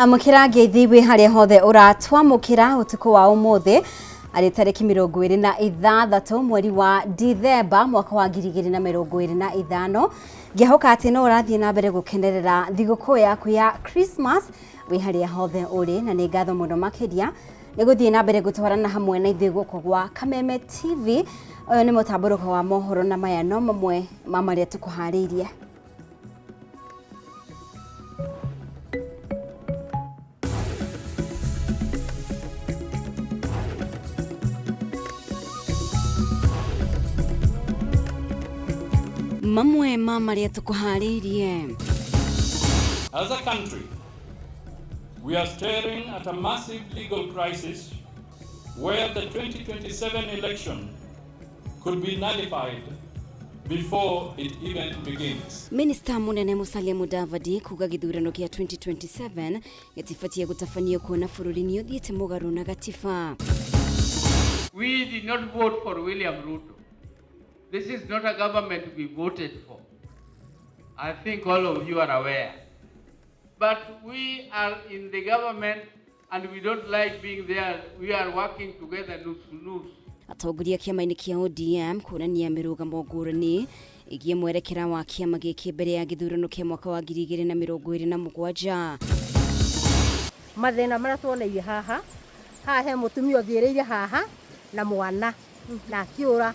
Amũkĩra ngeithi wĩ harĩa hothe ũratwamũkĩra ũtukũ wa ũmũthĩ arĩ tarĩki 26 mweri wa Dithemba mwaka wa 2025. Ngĩhoka atĩ no ũrathiĩ na mbere gũkenerera thigũkũ yaku ya Christmas wĩ harĩa hothe ũrĩ, na nĩ ngatho mũno makĩria nĩ gũthiĩ na mbere gũtwarana hamwe na ithuĩ gũkũ gwa Kameme TV. Ũyũ nĩ mũtambũrũko wa mohoro na maya no mamwe ma marĩa tũkũharĩirie. Mamwe ma marĩa tũkũharĩirie. As a country, we are staring at a massive legal crisis where the 2027 election could be nullified before it even begins. Minista munene Musalia Mudavadi kuga gĩthurano kĩa 2027 gĩtibatiĩ gũtabanio kuona bũrũri nĩ ũthiĩte mũgarũ na gatiba. We did not vote for William Ruto. This is not a government we voted for. I think all of you are aware. But we are in the government and we don't like being there. We are working together nusu nusu. Atongoria kĩama-inĩ kĩa ODM kuonania mĩrũgamo ngũrani ĩgiĩ mwerekera wa kĩama gĩkĩ mbere ya gĩthurano kĩa mwaka wa 2027. Mathĩna marĩa tuoneire haha, haha he mũtumia ũthiĩrĩire haha na mwana na akĩũra.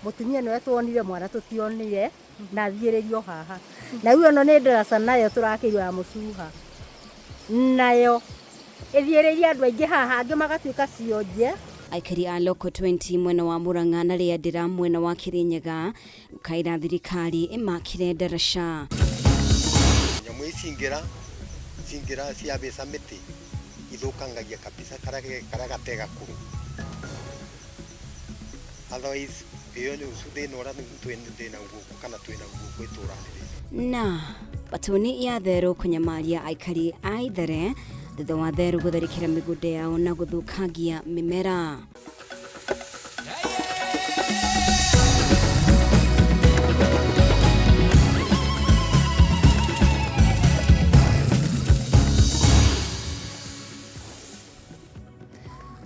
Mũtumia nĩwe tuonire, mwana tũtionire na athiĩrĩrio haha. Na rĩu ĩno nĩ ndaraca nayo tũrakĩirwo ya mũcuha, nayo ĩthiĩrĩirie andũ aingĩ haha, angĩ magatuĩka cionje. Aikari a Local 20 mwena wa Murang'a na Rĩandĩra mwena wa Kirinyaga gũkaĩra thirikari ĩmakĩre ndaraca. Nyamũ ici cingĩra ciabeca mĩtĩ ithũkangagia kabisa karĩa gate gakũrũ. Otherwise ĩyo nĩ ũcio thĩna ũrĩa twĩna gũkũ kana twĩna gũkũ itũra-inĩ rĩrĩ. Na batoni ya therũ kũnyamaria aikari a Ithere thutha wa therũ gũtharĩkĩra mĩgũnda yao na gũthũkangia mĩmera.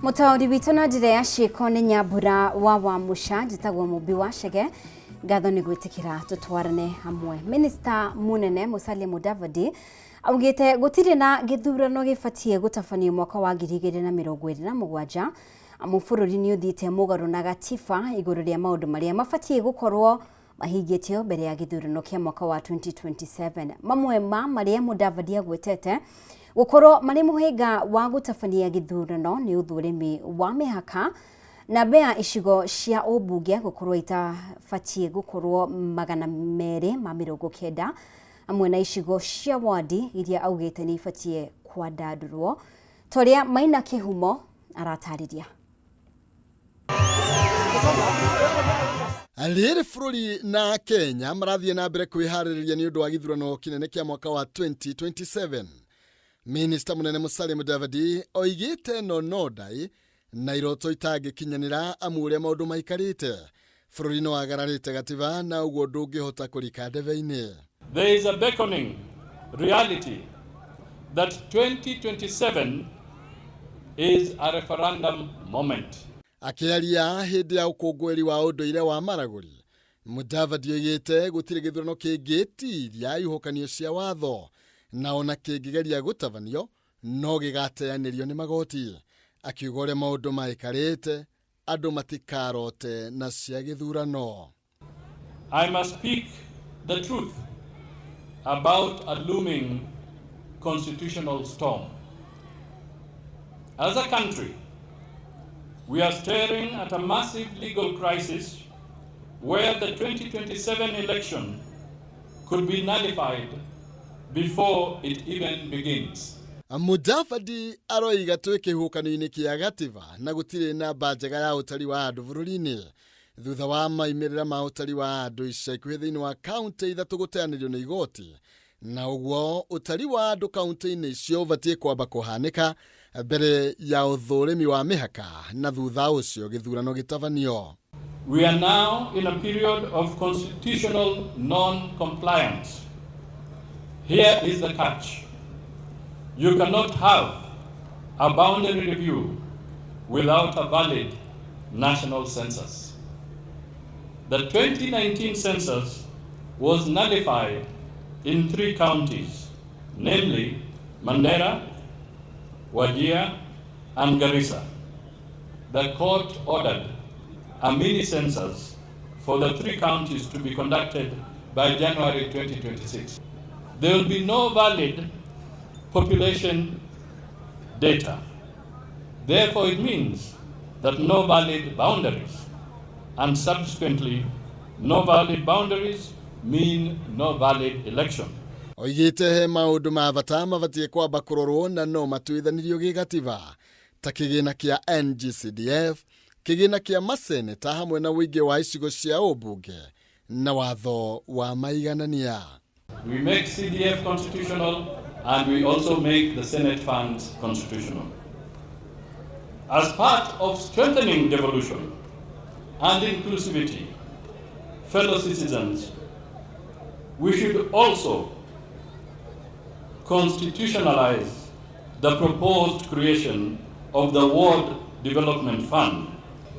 Mũtaũri witũ na njĩra ya ciĩko nĩ Nyambura wa Wamũca, njĩtagwo Mũmbi wa Chege. Ngatho nĩ gwĩtĩkĩra tũtwarane hamwe. Minista munene Musalia Mudavadi augĩte gũtirĩ na gĩthurano gĩbatiĩ gũtabanio mwaka wa 2027 amu bũrũri nĩ ũthiĩte mũgarũ na gatiba igũrũ rĩa maũndũ marĩa mabatiĩ gũkorwo mahingĩtio mbere ya gĩthurano kĩa mwaka wa 2027. Mamwe ma marĩa Mudavadi agwetete gũkorwo marĩ mũhĩnga wa gũtabania gĩthurano nĩ ũthũrimi wa mĩhaka na mbea icigo cia ũmbunge gũkorwo itabatiĩ gũkorwo 290 hamwe na icigo cia wadi iria augĩte nĩ ibatiĩ kwandandũrwo. Torĩa Maina Kĩhumo aratarĩria. Rĩrĩ bũrũri na Kenya marathiĩ na mbere kwĩharĩrĩria nĩ ũndũ wa gĩthurano kĩnene kĩa mwaka wa 2027. Minista mũnene Musalia Mudavadi oigĩte no no ndai na iroto itangĩkinyanĩra amu ũrĩa maũndũ maikarĩte bũrũri nĩ wagararĩte gatiba na ũguo ndũngĩhota kũrika ndebe-inĩ. There is a beckoning reality that 2027 is a referendum moment. Akĩaria hĩndĩ ya ũkũngũĩri wa ũndũire wa Maragũri, Mudavadi oigĩte gũtirĩ gĩthurano kĩngĩtiria ihuhũkanio cia watho na ona kĩngĩgeria gũtabanio no gĩgateanĩrio nĩ magoti. Akiuga ũrĩa maũndũ maikarĩte andũ matikarote na cia gĩthurano. I must speak the truth about a looming constitutional storm. As a country, we are staring at a massive legal crisis where the 2027 election could be nullified before it even begins. Mudavadi aroiga twĩ kĩhuhũkanio-inĩ kĩa gatiba na gũtirĩ namba njega ya ũtari wa andũ bũrũri-inĩ thutha wa maumĩrĩra ma ũtari wa andũ ica ikuhĩ thĩinĩ wa kaunti ithatũ gũteanĩrio nĩ igoti, na ũguo ũtari wa andũ kaunti-inĩ icio ũbatiĩ kwamba kũhanĩka mbere ya ũthũrĩmi wa mĩhaka na thutha ũcio gĩthurano gĩtabanio. We are now in a period of constitutional non-compliance. Here is the catch. You cannot have a boundary review without a valid national census. The 2019 census was nullified in 3 counties, namely Mandera, Wajir, and Garissa. The court ordered a mini census for the 3 counties to be conducted by January 2026. There will be no valid population data. Therefore, it means that no valid boundaries, and subsequently, no valid boundaries mean no valid election. Oigĩte he maũndũ ma bata mabatiĩ kwamba kũrorwo na no matuithanirio gĩgatiba ta kĩgĩna kĩa NGCDF, kĩgĩna kĩa maseneta hamwe na ũingĩ wa icigo cia ũmbunge na watho wa maiganania. We make CDF constitutional and we also make the Senate funds constitutional. As part of strengthening devolution and inclusivity, fellow citizens, we should also constitutionalize the proposed creation of the Ward Development Fund.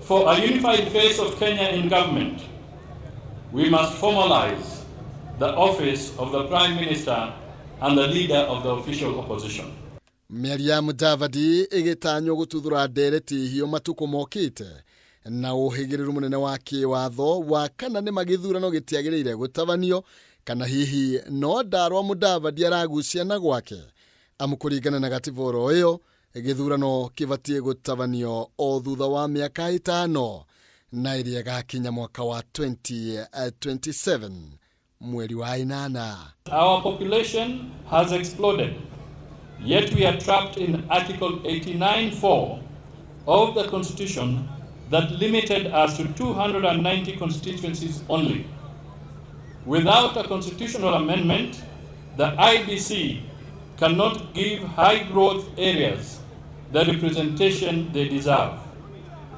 For a unified face of Kenya in government, we must formalize the office of the Prime Minister and the leader of the official opposition. Mĩario ya Mudavadi ĩgĩtanywo gũtuthũra ndereti hiũ matukũ mokĩte na ũhĩgĩrĩru mũnene wa kĩwatho wa kana nĩ magĩthurano gĩtiagĩrĩire gũtabanio kana hihi no ndarwa Mudavadi aragucia na gwake amu kũringana na gatiba oro ĩyo gĩthurano kĩbatiĩ gũtabanio o thutha wa mĩaka 5 na ĩrĩa ĩgakinya mwaka wa 2027 mweri wa 8. Our population has exploded, yet we are trapped in Article 89(4) of the Constitution that limited us to 290 constituencies only. Without a constitutional amendment, the IBC cannot give high growth areas the representation they deserve,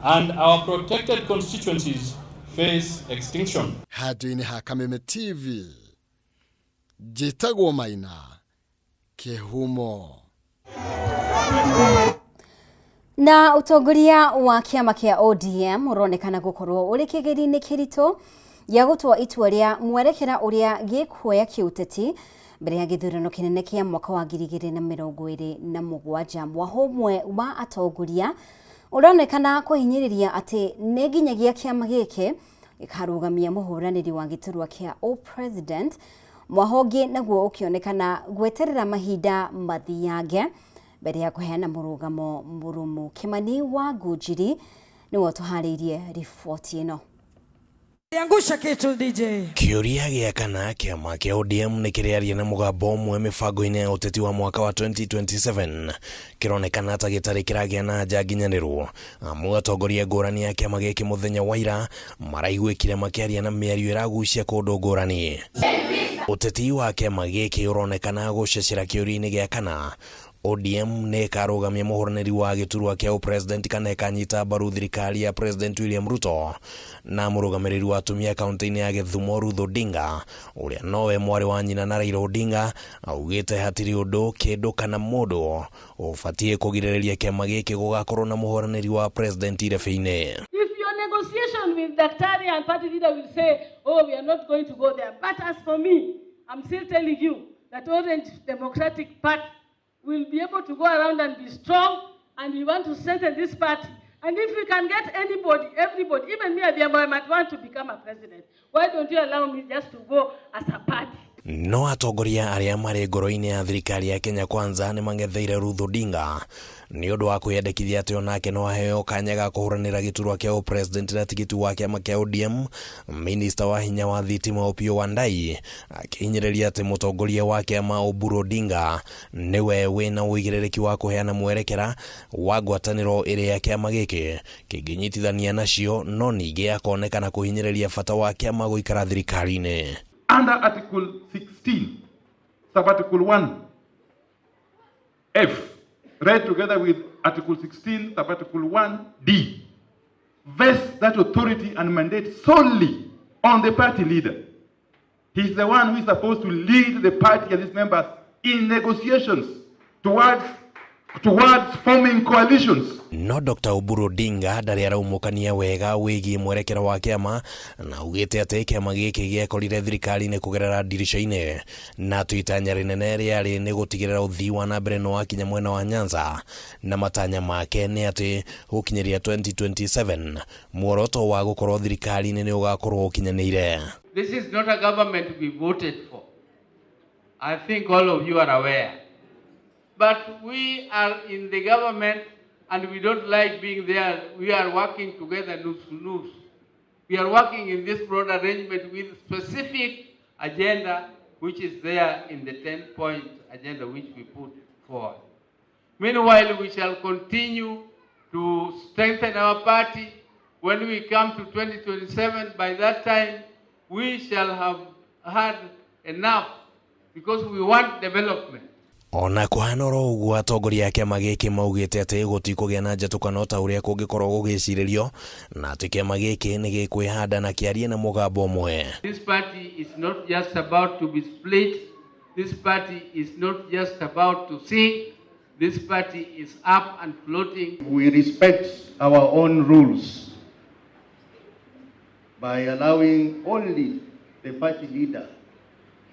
and our protected constituencies face extinction. Handũ-inĩ ha Kameme TV, njĩtagwo Maina Kĩhumo. Na utongoria wa kĩama kĩa ODM ũronekana gũkorwo ũrĩ kĩgerio-inĩ kĩritũ gĩa gũtua itua rĩa mwerekera ũrĩa gĩkuoya kĩũteti mbere ya gĩthurano kĩnene kĩa mwaka wa 2027. Mwaho ũmwe wa atongoria ũronekana kũhinyĩrĩria atĩ nĩ nginyagia kĩama gĩkĩ gĩkarũgamia mũhũranĩri wa gĩturwa kĩa o-president, mwaho ũngĩ naguo ũkĩonekana gweterera mahinda mathiange mbere ya kũheana mũrũgamo mũrũmu. Kimani wa Ngunjiri nĩwe ũtũharĩirie riboti ĩno. Angusha kitu DJ. Kĩũria gĩa kana kĩama kĩa ODM nĩ kĩrĩaria na mũgambo ũmwe mĩbango-inĩ ya ũteti wa mwaka wa 2027 kĩronekana ta gĩtarĩ kĩragĩa na anja nginyanĩru amu atongoria ngũrani ya kĩama gĩkĩ mũthenya wa ira maraiguĩkire makĩaria na mĩario ĩragucia kũndũ ngũrani. Ũteti wa kĩama gĩkĩ ũronekana gũcecera kĩũria-inĩ gĩa kana ODM nĩ ĩkarũgamia mũhũranĩri wa gĩturwa kĩa ũpresident kana ĩkanyita mbaru thirikari ya President William Ruto na mũrũgamĩrĩri wa atumia kaunti-inĩ ya Gĩthumo Ruth Odinga ũrĩa nowe mwarĩ wa nyina na Raila Odinga augĩte hatirĩ ũndũ kĩndũ kana mũndũ ũbatiĩ kũgirĩrĩria kĩama gĩkĩ gũgakorwo na mũhũranĩri wa president irebe-inĩ. If your negotiation with Daktari and party leader will say, oh, we are not going to go there. But as for me, I'm still telling you that Orange Democratic Party will be able to go around and be strong, and we want to strengthen this party. And if we can get anybody, everybody, even me, I might want to become a president. Why don't you allow me just to go as a party? No atongoria arĩa marĩ ngoro-inĩ ya thirikari ya Kenya Kwanza nĩ mang'etheire Ruth Odinga nĩ ũndũ wa kwĩyandĩkithia atĩ onake no aheo kanya ga kũhũranĩra gĩturwa kĩa ũpresident na tigiti wa kĩama kĩa ODM. Minista wa hinya wa thitima Opiyo Wandayi akĩhinyĩrĩria atĩ mũtongoria wa kĩama Oburu Odinga nĩwe wĩna ũigĩrĩrĩki wa kũheana mwerekera wa ngwatanĩro ĩrĩa kĩama gĩkĩ kĩngĩnyitithania nacio, no ningĩ akonekana kũhinyĩrĩria bata wa kĩama gũikara thirikari-inĩ. Under Article 16, Subarticle 1, F, read together with Article 16, Subarticle 1, D, vests that authority and mandate solely on the party leader. He's the one who is supposed to lead the party and its members in negotiations towards forming coalitions. No Dr. Oburu Odinga ndarĩ araumũkania wega wĩgiĩ mwerekera wa kĩama na augĩte atĩ kĩama gĩkĩ gĩekorire thirikari-inĩ kũgerera ndirica-inĩ na atĩ itanya rĩnene rĩarĩ nĩ gũtigĩrĩra ũthii wa na mbere nĩ wakinya mwena wa Nyanza na matanya make nĩ atĩ gũkinyĩria 2027 muoroto wa gũkorwo thirikari-inĩ nĩ ũgakorwo ũkinyanĩire. This is not a government we voted for. I think all of you are aware. But we are in the government and we don't like being there. We are working together nus to nus. We are working in this broad arrangement with specific agenda which is there in the 10-point agenda which we put forward. Meanwhile, we shall continue to strengthen our party. When we come to 2027, by that time, we shall have had enough because we want development. Ona kũhana oro ũguo atongoria a kĩama gĩkĩ maugĩte atĩ gũtikũgĩa na njatũkano ta ũrĩa kũngĩkorwo gũgĩcirĩrio na atĩ kĩama gĩkĩ nĩ gĩkwĩhanda na kĩarie na mũgambo ũmwe. This party is not just about to be split. This party is not just about to sink. This party is up and floating. We respect our own rules by allowing only the party leader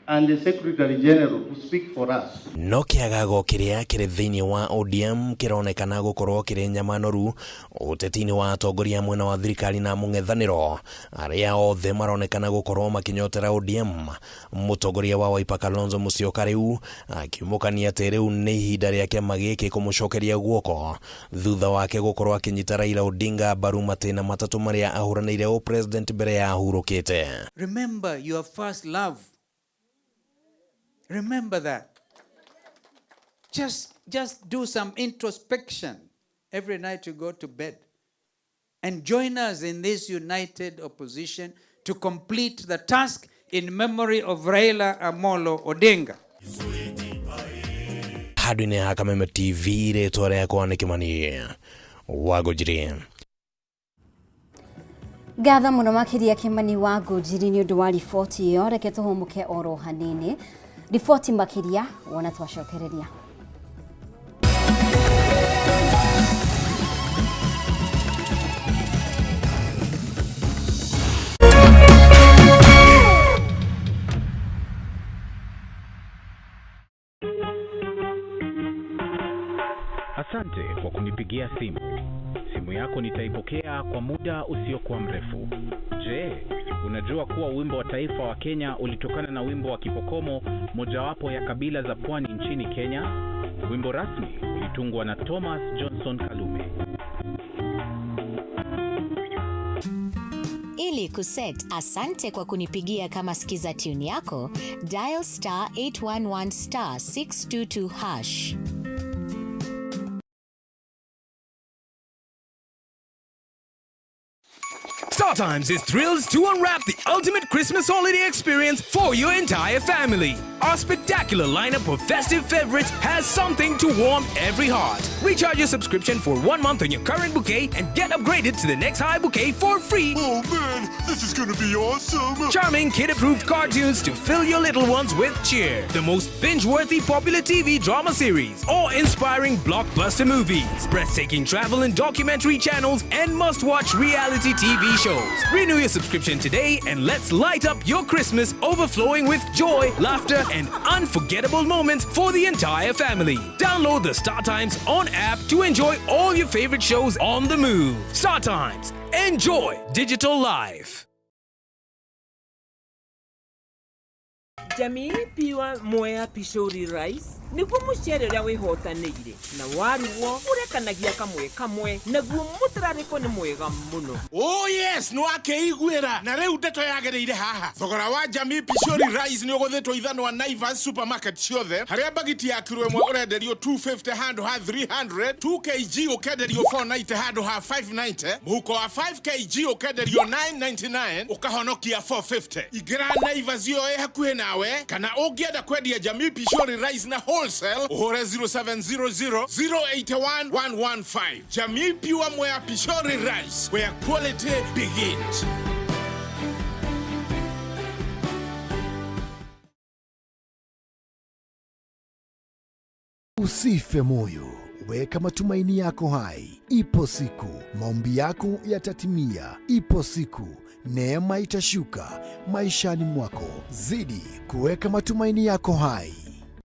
and the Secretary General to speak for us. No kĩagago kĩrĩa kĩrĩ thĩinĩ wa ODM kĩronekana gũkorwo kĩrĩ nyama noru ũteti-inĩ wa atongoria mwena wa thirikari na mũng'ethanĩro arĩa othe maronekana gũkorwo makĩnyotera ODM. Mũtongoria wa Wiper Kalonzo Musyoka rĩu akiumũkania atĩ rĩu nĩ ihinda rĩa kĩama gĩkĩ kũmũcokeria guoko thutha wake gũkorwo akĩnyita Raila Odinga mbaru matĩna matatũ marĩa ahũranĩire ũpresident mbere ya ahurũkĩte. Remember your first love. Remember that. Just do some introspection every night you go to bed. And join us in this united opposition to complete the task in memory of Raila Amolo Odinga. Handũ-inĩ ha Kameme TV rĩtwa rĩakwa nĩ Kĩmani wa Ngũnjiri. Ngatho mũno makĩria Kĩmani wa Ngũnjiri nĩ ũndũ wa riboti ĩyo. Reke tũhũmũke oro hanini, riboti makĩria wona twacokereria. Asante kwa kunipigia simu. Simu yako nitaipokea kwa muda usiokuwa mrefu. Je, unajua kuwa wimbo wa taifa wa Kenya ulitokana na wimbo wa Kipokomo, mojawapo ya kabila za pwani nchini Kenya? Wimbo rasmi ulitungwa na Thomas Johnson Kalume. Ili kuset asante kwa kunipigia kama skiza tune yako, dial star 811 star 622 hash. Star Times is thrilled to unwrap the ultimate Christmas holiday experience for your entire family. Our spectacular lineup of festive favorites has something to warm every heart. Recharge your subscription for 1 month on your current bouquet and get upgraded to the next high bouquet for free. Oh man, this is gonna be awesome! Charming kid-approved cartoons to fill your little ones with cheer. The most binge-worthy popular TV drama series, awe-inspiring blockbuster movies, breathtaking travel and documentary channels, and must-watch reality TV shows. Renew your subscription today and let's light up your Christmas overflowing with joy, laughter, and unforgettable moments for the entire family. Download the Star Times On app to enjoy all your favorite shows on the move. Star Times, enjoy digital life. Jamii Pure Mwea Pishori Rice nĩguo mũcere ũrĩa wĩhotanĩire na warugwo ũrekanagia kamwe kamwe naguo mũtararĩko nĩ mwega mũno. Oh yes, nĩ wakĩiguĩra na rĩu ndeto yagĩrĩire haha. Thogora wa Jamii Pishori Rice nĩ ũgũthĩtwo ithanwa Naivas supermarket ciothe, harĩa bagiti ya kiro ĩmwe ũrenderio 250 handũ ha 300, 2 kg ũkenderio 490 handũ ha 590, mũhuko wa 5 kg ũkenderio 999 ũkahonokia 450. Ingĩra Naivas ĩyo ĩ hakuhĩ nawe, kana ũngĩenda kwendia Jamii Pishori Rice na wholesale ũhũre 0700 081 115. Jamii Pure Mwea Pishori Rice, where quality begins. Usife moyo, weka matumaini yako hai. Ipo siku maombi yako yatatimia. Ipo siku neema itashuka maishani mwako. Zidi kuweka matumaini yako hai.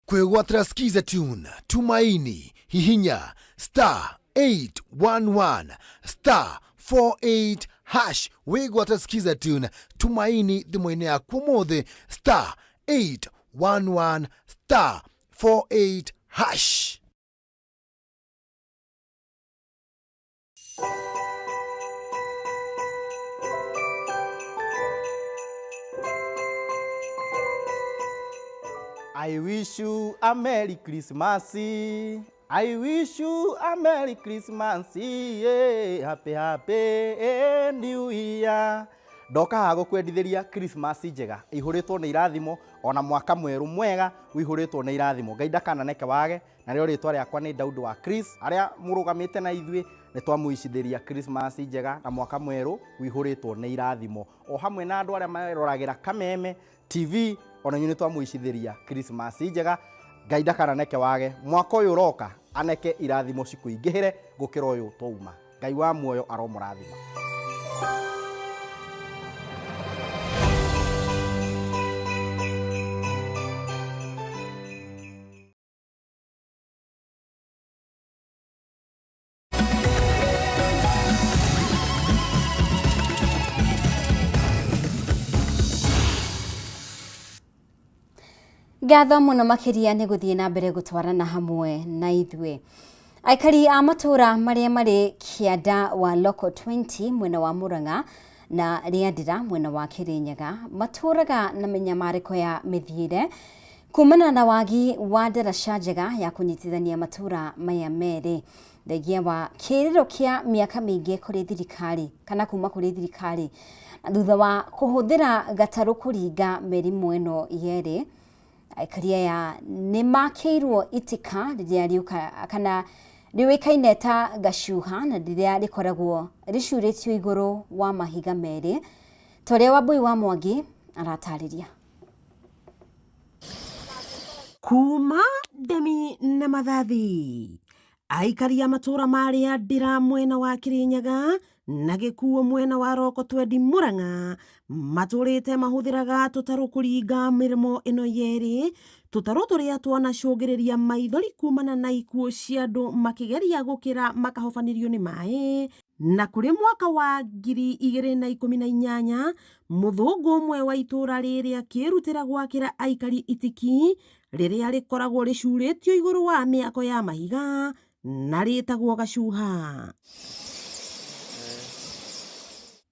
Kwĩgwatĩra Skiza Tune Tumaini, hihinya star 811 star 48 hash wĩgwatĩra Skiza Tune Tumaini thimũ-inĩ yaku ũmũthĩ star 811 star 48 hash. I wish you a Merry Christmas. I wish you a Merry Christmas. Yeah. Happy, happy New Year. Ndoka haha gũkwendithĩria Christmas njega ihũrĩtwo nĩ irathimo ona mwaka mwerũ mwega ũihũrĩtwo nĩ irathimo. Ngai ndakananeke wage, na rĩo rĩtwa rĩakwa nĩ Daudi wa Chris. Arĩa mũrũgamĩte na ithuĩ nĩ twamũicithĩria Christmas njega na mwaka mwerũ ũihũrĩtwo nĩ irathimo, o hamwe na andũ arĩa maroragĩra Kameme TV, ona inyuĩ nĩ twamũicithĩria Christmas njega. Ngai ndakananeke wage, mwaka ũyũ ũroka aneke irathimo cikũingĩhĩre gũkĩra ũyũ twauma. Ngai wa muoyo aromũrathima. Ngatho mũno makĩria nĩ gũthiĩ na mbere gũtwarana hamwe na ithuĩ. Aikari a matũra marĩa marĩ kĩanda wa Local 20 mwena wa Murang'a na Rĩandĩra mwena wa Kĩrĩnyaga matũraga na mĩnyamarĩko ya mĩthiĩre kumana na wagi wa ndaraca njega ya kũnyitithania matũra maya merĩ. Thengia wa kĩrĩro kĩa mĩaka mĩingĩ kũrĩ thirikari kana kuma kũrĩ thirikari, na thutha wa kũhũthĩra gatarũ kũringa mĩrimũ ĩno yerĩ, aikari aya nĩ makĩirwo itika rĩrĩa rĩũka kana rĩũĩkaine ta gacuha na rĩrĩa rĩkoragwo rĩcurĩtio igũrũ wa mahiga merĩ, ta ũrĩa Wambui wa Mwangi aratarĩria. Kuma ndemi na mathathi, aikari a matũra ma Rĩandĩra mwena wa Kĩrĩnyaga na Gĩkuũ mwena wa Roko Twendi Murang'a matũrĩte mahũthĩraga tũtarũ kũringa mĩrĩmo ĩno yerĩ, tũtarũ tũrĩa twanacũngĩrĩria maithori kumana na ikuũ cia andũ makĩgeria gũkĩra makahobanĩrio nĩ maĩ. Na kũrĩ mwaka wa 2018 mũthũngũ ũmwe wa itũra rĩrĩ akĩrutĩra gwakĩra aikari itiki rĩrĩa rĩkoragwo rĩcurĩtio igũrũ wa mĩako ya mahiga na rĩtagwo gacuha.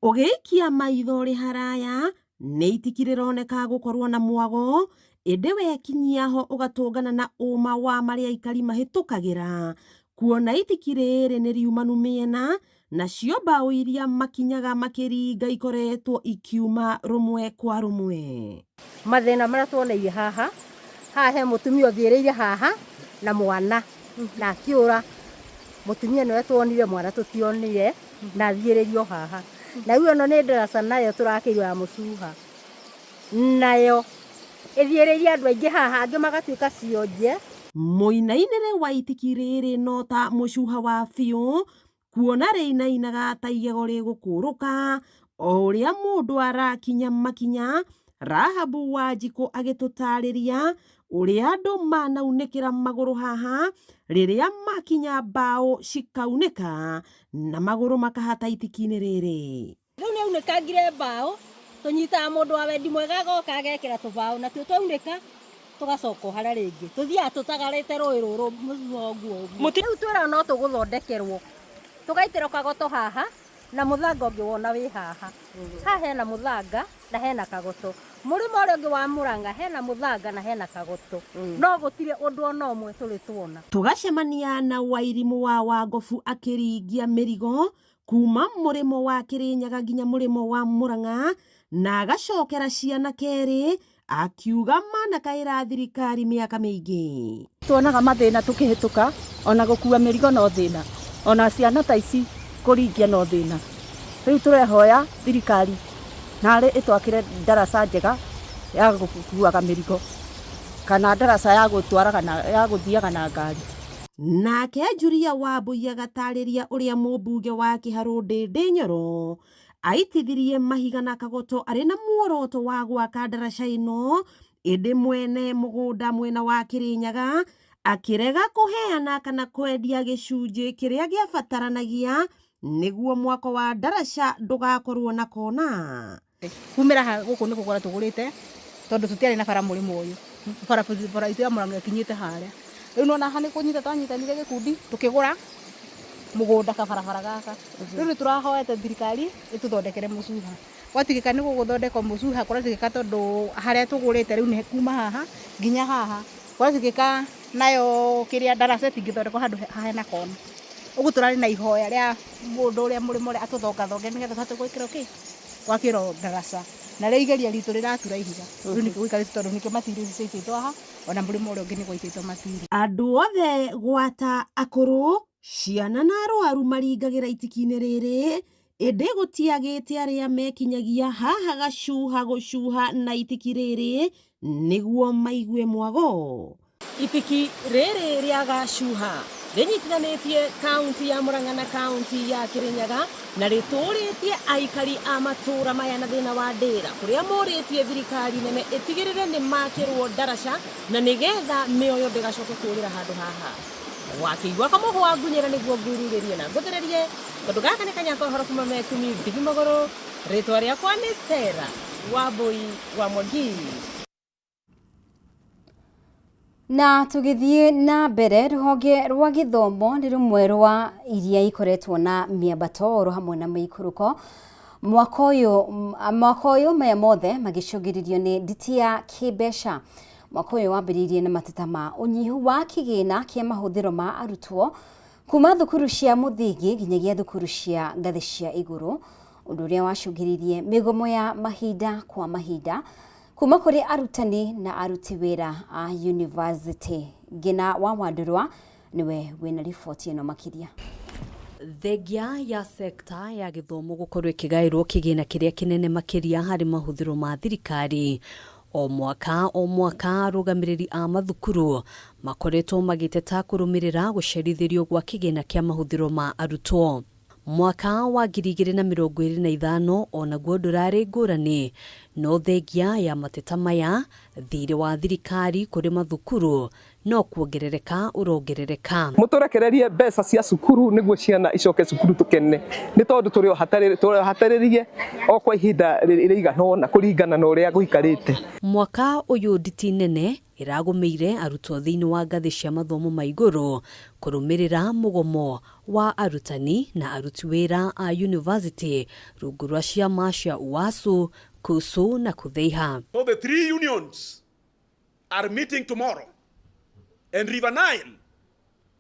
Ũgĩikia maitho rĩ haraya nĩ itiki rĩroneka gũkorwo na mwago, ĩndĩ wekinyia ho ũgatũngana na ũma wa marĩa aikari mahĩtũkagĩra, kuona itiki rĩrĩ nĩ riumanu mĩena, nacio mbaũ iria makinyaga makĩringa ikoretwo ikiuma rũmwe kwa rũmwe. Mathĩna marĩa tuoneire haha, haha he mũtumia ũthiĩrĩire haha na mwana na akĩũra. Mũtumia nĩwe tuonire, mwana tũtionire, na athiĩrĩrio haha. Na rĩu ĩno nĩ ndaraca nayo tũrakĩirwo ya mũcuha, nayo ĩthiĩrĩirie andũ aingĩ haha, angĩ magatuĩka cionje. Mũinainĩre wa itiki rĩrĩ no ta mũcuha wa biũ, kuona rĩinainaga ta igego rĩgũkũrũka o ũrĩa mũndũ arakinya makinya. Rahabu Wanjikũ agĩtũtarĩria ũrĩa andũ manaunĩkĩra magũrũ haha rĩrĩa makinya mbaũ cikaunĩka na magũrũ makahata itiki-inĩ rĩrĩ. Rĩu nĩ aunĩkangire mbaũ, tũnyitaga mũndũ wa wendi mwega agoka agekĩra tũbaũ, natuo twaunĩka tũgacoka harĩa rĩngĩ, tũthiaga tũtagarĩte rũĩ rũrũ mũcuha ũguo ũguo. Rĩu twĩra no tũgũthondekerwo, tũgaitĩrwo kagoto haha na mũthanga ũngĩ wona wĩ haha. Haha hena mũthanga na hena kagoto, mũrĩmo ũrĩa ũngĩ wa Murang'a hena mũthanga na hena kagoto, no gũtirĩ ũndũ ona ũmwe tũrĩ tuona. Tũgacemania na Wairimũ wa Wangobu akĩringia mĩrigo kuma mũrĩmo wa Kĩrĩnyaga nginya mũrĩmo wa Murang'a na agacokera ciana kerĩ, akiuga manakaĩra thirikari mĩaka mĩingĩ. Tuonaga mathĩna tũkĩhĩtũka, ona gũkua mĩrigo no thĩna, ona ciana ta ici kũringia no thĩna. Rĩu tũrehoya thirikari narĩ ĩtwakĩre ndaraca njega ya gũkuaga mĩrigo, kana ndaraca ya gũtwaraga na ya gũthiaga na ngari. Nake Julia Wambui agatarĩria ũrĩa mũmbunge wa Kĩharũ Ndĩndĩ Nyoro aitithirie mahiga na kagoto arĩ na muoroto wa gwaka ndaraca ĩno ĩndĩ mwene mũgũnda mwena wa Kĩrĩnyaga akĩrega kũheana kana kwendia gĩcunjĩ kĩrĩa gĩabataranagia nĩguo mwako wa ndaraca ndũgakorwo na kona. Kumĩra haha gũkũ nĩ kũgũra tũgũrĩte tondũ tũtiarĩ na bara mũrĩmo ũyũ. Bara bara itũ ya Mũrang'a ĩkinyĩte harĩa. Rĩu nĩwona haha nĩ kũnyita twanyitanire gĩkundi tũkĩgũra mũgũnda kabarabara gaka. Rĩu nĩ tũrahoete thirikari ĩtũthondekere mũcuha. Gwatuĩka nĩ gũgũthondekwo mũcuha kũratuĩka tondũ harĩa tũgũrĩte rĩu nĩ kuma haha nginya haha. Gwatuĩka nayo kĩrĩa ndaraca ĩtingĩthondekwo handũ hena kona. Ũguo tũrarĩ na ihoya rĩa mũndũ ũrĩa mũrĩmo ũrĩa atũthongathonge nĩgetha tũhote gwĩkĩrwo kĩ? Gwakĩrwo ndaraca. Na rĩo igeria ritũ rĩratura ihiga. Rĩu nĩkĩo gũikarĩte tondũ nĩkĩo materials ciaitĩtwo haha ona mũrĩmo ũrĩa ũngĩ nĩ gwaitĩtwo materials. Andũ othe gwata akũrũ, ciana na arwaru maringagĩra itiki-inĩ rĩrĩ ĩndĩ gũtiagĩte arĩa mekinyagia haha gacuha gũcuha na itiki rĩrĩ nĩguo maigue mwago. Itiki rĩrĩ rĩa Gacuha rĩnyitithanĩtie kaunti ya Murang'a na kaunti ya Kirinyaga na rĩtũrĩtie aikari a matũra maya na thĩna wa ndĩra kũrĩa morĩtie thirikari nene ĩtigĩrĩre nĩ makĩrwo ndaraca na nĩgetha mĩoyo ndĩgacoke kũrĩra handũ haha. Wakĩigua kamũhwa ngunyĩra nĩguo ngururĩrie na ngũthererie tondũ gaka nĩ kanya ka ũhoro kuma Metumi Ndigi Magũrũ. Rĩtwa rĩakwa nĩ Sarah Wambui wa Mwangi. Na tũgĩthiĩ na mbere, rũhonge rwa gĩthomo nĩ rũmwe rwa iria ikoretwo na mĩambato oro hamwe na mĩikũrũko mwaka ũyũ. Mwaka ũyũ maya mothe magĩcũngĩrĩrio nĩ nditi ya kĩmbeca. Mwaka ũyũ wambĩrĩirie na mateta ma ũnyihu wa kĩgĩna kĩa mahũthĩro ma arutwo kuma thukuru cia mũthingi nginyagia thukuru cia ngathĩ cia igũrũ, ũndũ ũrĩa wacũngĩrĩirie mĩgomo ya mahinda kwa mahinda kuma kũrĩ arutani na aruti wĩra a university. Ngina wa Wandũrwa nĩwe wĩna riboti ĩno makĩria. Thengia ya sekta ya gĩthomo gũkorwo ĩkĩgaĩrwo kĩgĩna kĩrĩa kĩnene makĩria harĩ mahũthĩro ma thirikari o mwaka o mwaka, arũgamĩrĩri a mathukuru makoretwo magĩteta kũrũmĩrĩra gũcerithĩrio gwa kĩgĩna kĩa mahũthĩro ma arutwo. Mwaka wa 2025 onaguo ndũrarĩ ngũrani, no thengia ya mateta maya, thirĩ wa thirikari kũrĩ mathukuru no kuongerereka ũrongerereka. Mũtũrekererie mbeca cia cukuru nĩguo ciana icoke cukuru tũkene, nĩ tondũ tũrĩ o hatarĩrie o kwa ihinda rĩigana ũna kũringana na ũrĩa gũikarĩte. Mwaka ũyũ nditi nene ĩragũmĩire arutwo thĩinĩ wa ngathĩ cia mathomo ma igũrũ kũrũmĩrĩra mũgomo wa arutani na aruti wĩra a university rungu rwa ciama cia UASU, KUSU na KUTHEIHA. So the three unions are meeting tomorrow and River Nile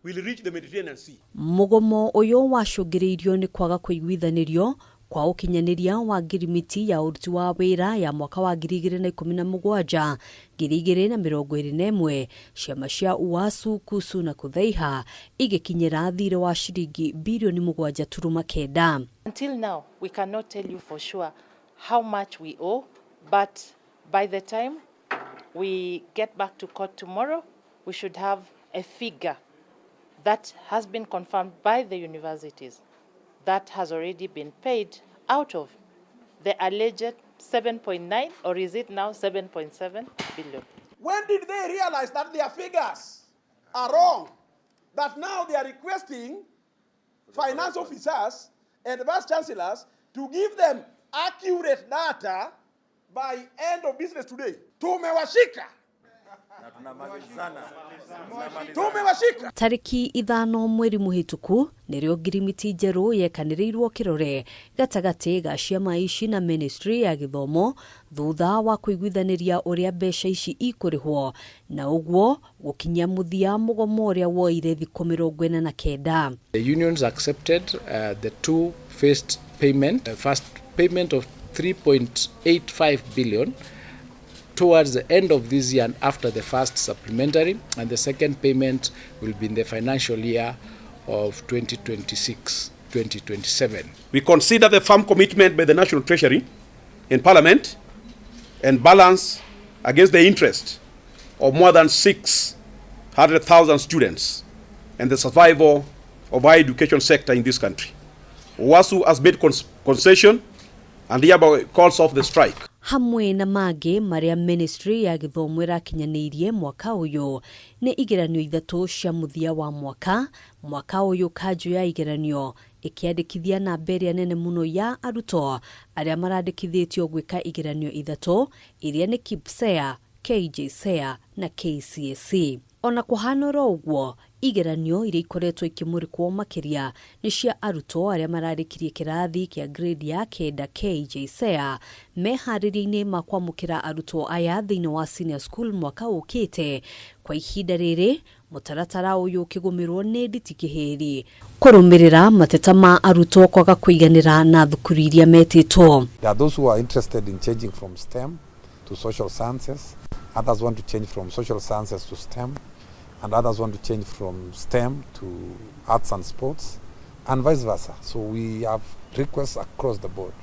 will reach the Mediterranean Sea. Mũgomo ũyũ wacũngĩrĩirio nĩ kwaga kũiguithanĩrio kwa ũkinyanĩria wa ngirimiti ya ũruti wa wĩra ya mwaka wa 2017 2021, ciama cia UASU, KUSU na KUTHEIHA igĩkinyĩra thirĩ wa ciringi birioni 7.9. Until now, we cannot tell you for sure how much we owe, but by the time we get back to court tomorrow, we should have a figure that has been confirmed by the universities that has already been paid out of the alleged 7.9, or is it now 7.7 billion? When did they realize that their figures are wrong? That now they are requesting finance officers and vice chancellors to give them accurate data by end of business today. Tumewashika. Tumewashika. Tarĩki 5 mweri mũhĩtũku nĩrĩo ngirimiti njerũ yekanĩrĩirwo kĩrore gatagatĩ ga ciama ici na ministry ya gĩthomo thutha wa kũiguithanĩria ũrĩa mbeca ici ikũrĩhwo na ũguo gũkinyia mũthia mũgomo ũrĩa woire thikũ 49. The unions accepted the two phased payment, the first payment of 3.85 billion towards the end of this year and after the first supplementary, and the second payment will be in the financial year of 2026-2027. We consider the firm commitment by the National Treasury in Parliament and balance against the interest of more than 600,000 students and the survival of our education sector in this country. UASU has made concession and hereby calls off the strike. Hamwe na mangĩ marĩa ministry ya gĩthomo ĩrakinyanĩirie mwaka ũyũ nĩ igeranio ithatũ cia mũthia wa mwaka. Mwaka ũyũ kanjũ ya igeranio ĩkĩandĩkithia namba ĩrĩa nene mũno ya arutwo arĩa marandĩkithĩtio gwĩka igeranio ithatũ iria nĩ KPSEA, KJSEA na KCSE. Ona kũhana oro ũguo, igeranio iria ikoretwo ikĩmũrĩkwo makĩria nĩ cia arutwo arĩa mararĩkirie kĩrathi kĩa grade ya kenda KJSEA meharĩria-inĩ ma kwamũkĩra arutwo aya thĩinĩ wa senior school mwaka ũkĩte. Kwa ihinda rĩrĩ mũtaratara ũyũ ũkĩgũmĩrwo nĩ nditi kĩhĩri kũrũmĩrĩra mateta ma arutwo kwaga kũiganĩra na thukuru iria metĩtwo. There are those who are interested in changing from STEM to social sciences. Others want to change from social sciences to STEM, and others want to change from STEM to arts and sports, and vice versa. So we have requests across the board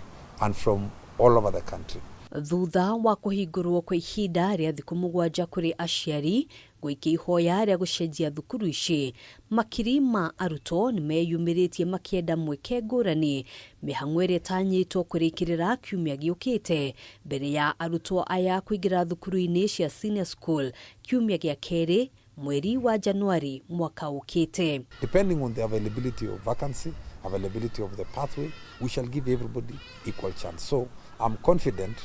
and from all over the country. Thutha wa kũhingũrwo kwa ihinda rĩa thikũ 7 kũrĩ aciari gũikia ihoya rĩa gũcenjia thukuru ici, makiri ma arutwo nĩ meyumĩrĩtie makĩenda mweke ngũrani mĩhang'o ĩrĩa ĩtanyĩtwo kũrĩkĩrĩra kiumia gĩũkĩte mbere ya arutwo aya kũingĩra thukuru-inĩ cia senior school kiumia gĩa kerĩ mweri wa Januari mwaka ũkĩte. Depending on the availability of vacancy, availability of the pathway, we shall give everybody equal chance. So I'm confident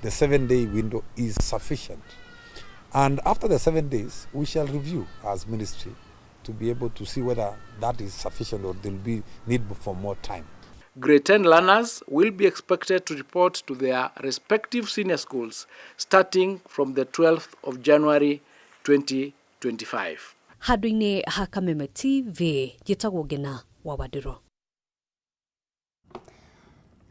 the 7-day window is sufficient. And after the 7 days, we shall review as ministry to be able to see whether that is sufficient or there will be need for more time. Grade 10 learners will be expected to report to their respective senior schools starting from the 12th of January 2025. Handũ-inĩ ha Kameme TV, njĩtagwo Ngina wa Wandĩro.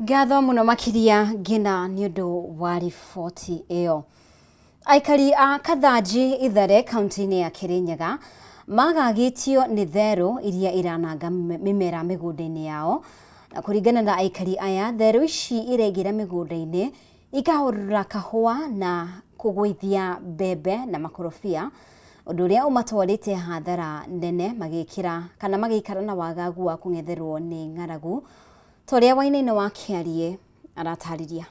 Ngatho mũno makĩria Ngina nĩ ũndũ wa riboti ĩyo. Aikari a Kathanji Ithare kaunti-inĩ ya Kirinyaga magagĩtio nĩ therũ iria irananga mĩmera mĩgũnda-inĩ yao. Na kũringana na aikari aya, therũ ici iraingĩra mĩgũnda-inĩ ikahũrũra kahũa na kũgũithia mbembe na makorobia, ũndũ ũrĩa ũmatwarĩte hathara nene magĩkĩra kana magĩikara na wagagu wa kũng'etherwo nĩ ng'aragu. Ta ũrĩa Wainaina wa Kĩarie aratarĩria.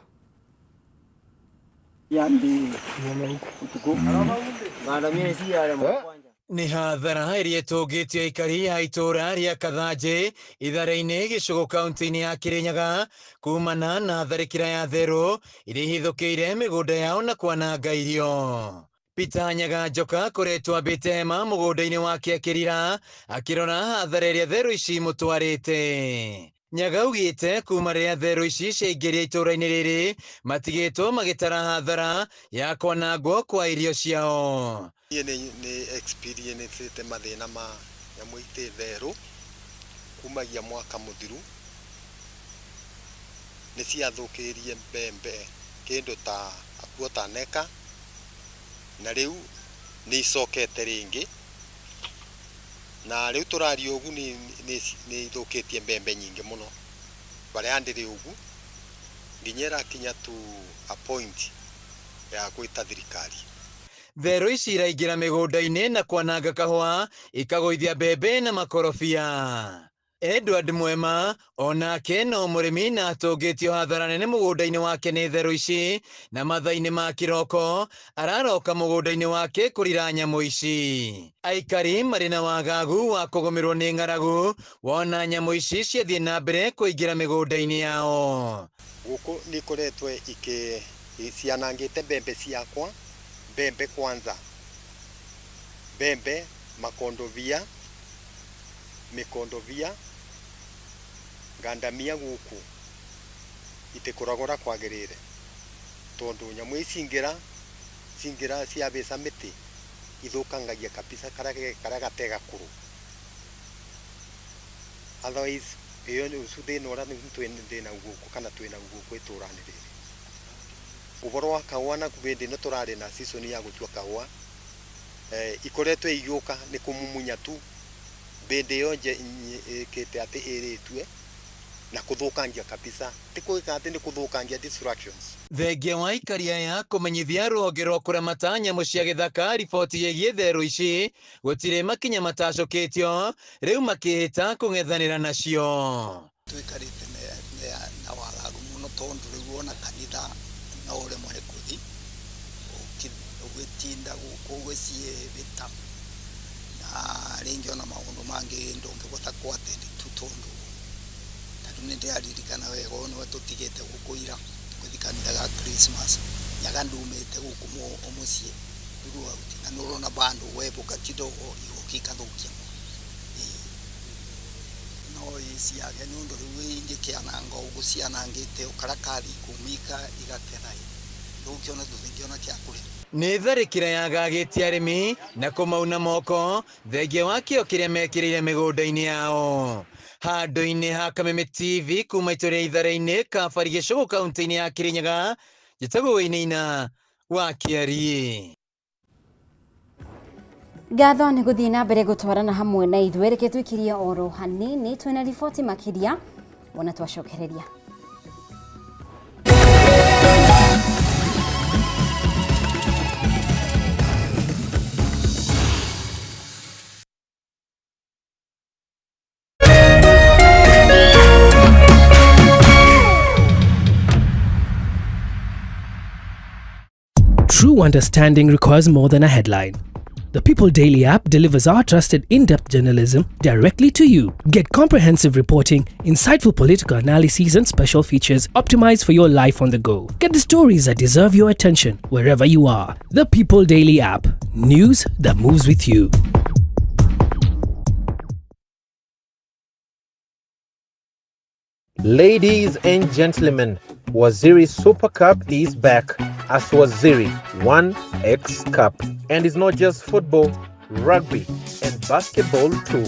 Nĩ hathara ĩrĩa ĩtũngĩtie aikari a itũũra rĩa Kathanji Ithare-inĩ gĩcũgũ kaunti-inĩ ya Kirinyaga kumana na tharĩkĩra ya therũ iria ihithũkĩire mĩgũnda yao na kwananga irio. Peter Nyaga Njoka akoretwo ambĩte hema mũgũnda-inĩ wake akĩrira akĩrora hathara ĩrĩa therũ ici imũtwarĩte. Nyaga augĩte kuma rĩrĩa therũ ici ciaingĩria itũũra-inĩ rĩrĩ matigĩtwo magĩtara hathara ya kwanangwo kwa irio ciao. Niĩ nĩ experience mathĩna ma nyamũ itĩ therũ kumagia mwaka mũthiru, nĩ ciathũkĩrie mbembe kĩndũ ta a quarter neka, na rĩu nĩ icokete rĩngĩ, na rĩu tũraria ũguo nĩ ithũkĩtie mbembe nyingĩ mũno barĩa ndĩrĩ ũguo nginya ĩrakinya to a point ya gwĩta thirikari. Therũ ici iraingĩra mĩgũnda-inĩ na kwananga kahũa, ikagũithia mbembe na makorobia. Edward Mwema onake no mũrĩmi na atũngĩtio hathara nene mũgũnda-inĩ wake nĩ therũ ici, na mathaa-inĩ ma kĩroko araroka mũgũnda-inĩ wake kũrira nyamũ ici. Aikari marĩ na wagagu wa kũgũmĩrwo nĩ ng'aragu wona nyamũ ici ciathiĩ na mbere kũingĩra mĩgũnda-inĩ yao. Gũkũ nĩ ikoretwo cianangĩte mbembe ciakwa, mbembe kwanza, mbembe, makondobia, mĩkondobia, ngandamia gũkũ itikũraga ũrĩa kwagĩrĩire tondũ nyamũ ici cingĩra ciabĩca mĩtĩ ithũkangagia kabisa karĩa gate gakũrũ. Otherwise ĩyo nĩ ũcio thĩna ũrĩa ndĩ naguo gũkũ kana twĩ naguo gũkũ itũũra-inĩ rĩrĩ. Ũhoro wa kahũa nakuo hĩndĩ ĩno tũrarĩ na season ya gũtua kahũa, ikoretwo igĩũka nĩ kũmumunya tu mbĩndĩ ĩyo ĩkĩte atĩ ĩrĩtue Na kũthũkangia kabisa, ti gwĩka atĩ nĩ kũthũkangia, destructions. Thengia wa aikari aya kũmenyithia rũhonge rwa kũramata nyamũ cia gĩthaka riboti ĩgiĩ therũ ici, gũtirĩ makinya matacũkĩtio, rĩu makĩhĩta kũng'ethanĩra nacio. Tũikarĩte na wagagu mũno tondũ rĩu ona kanitha no ũremwo nĩ kũthi, ũgĩtinda gũkũ ũgĩciĩbĩta, na rĩngĩ ona maũndũ mangĩ ndũngĩbota kũ attend tu tondũ ta rĩu nĩndĩraririkana wega ũyũ nĩwe tũtigĩte gũkũ ira tũgĩthiĩ kanitha ga Christmas, nyaga ndumĩte gũkũ mũciĩ rĩu na nĩũrona bado webũka kidogo igoka ikathũkia mũno. No iciage nĩ ũndũ rĩu ingĩkĩananga ũguo cianangĩte ũkarakathi ikuma igaketha ĩ ndũngĩona tũtingĩona kĩa kũrĩa. Nĩ tharĩkĩra yagagĩtie arĩmi na kũmauna moko thengia wa kĩo kĩrĩa mekĩrĩire mĩgũnda-inĩ yao. Handũ-inĩ ha Kameme TV kuma itũra rĩa Ithare-inĩ, Kabari Gĩcũgũ, kaunti-inĩ ya Kĩrĩnyaga, njĩtagwo Wainaina wa Kĩariĩ. Ngatho nĩ gũthiĩ na mbere gũtwarana hamwe na ithuĩ, reke twĩkirie oro hanini twĩna riboti makĩria wona twacokereria. True understanding requires more than a headline. The People Daily app delivers our trusted in-depth journalism directly to you. Get comprehensive reporting, insightful political analyses and special features optimized for your life on the go. Get the stories that deserve your attention wherever you are. The People Daily app. News that moves with you. Ladies and gentlemen, Waziri Super Cup is back as Waziri 1X Cup. And it's not just football, rugby and basketball too.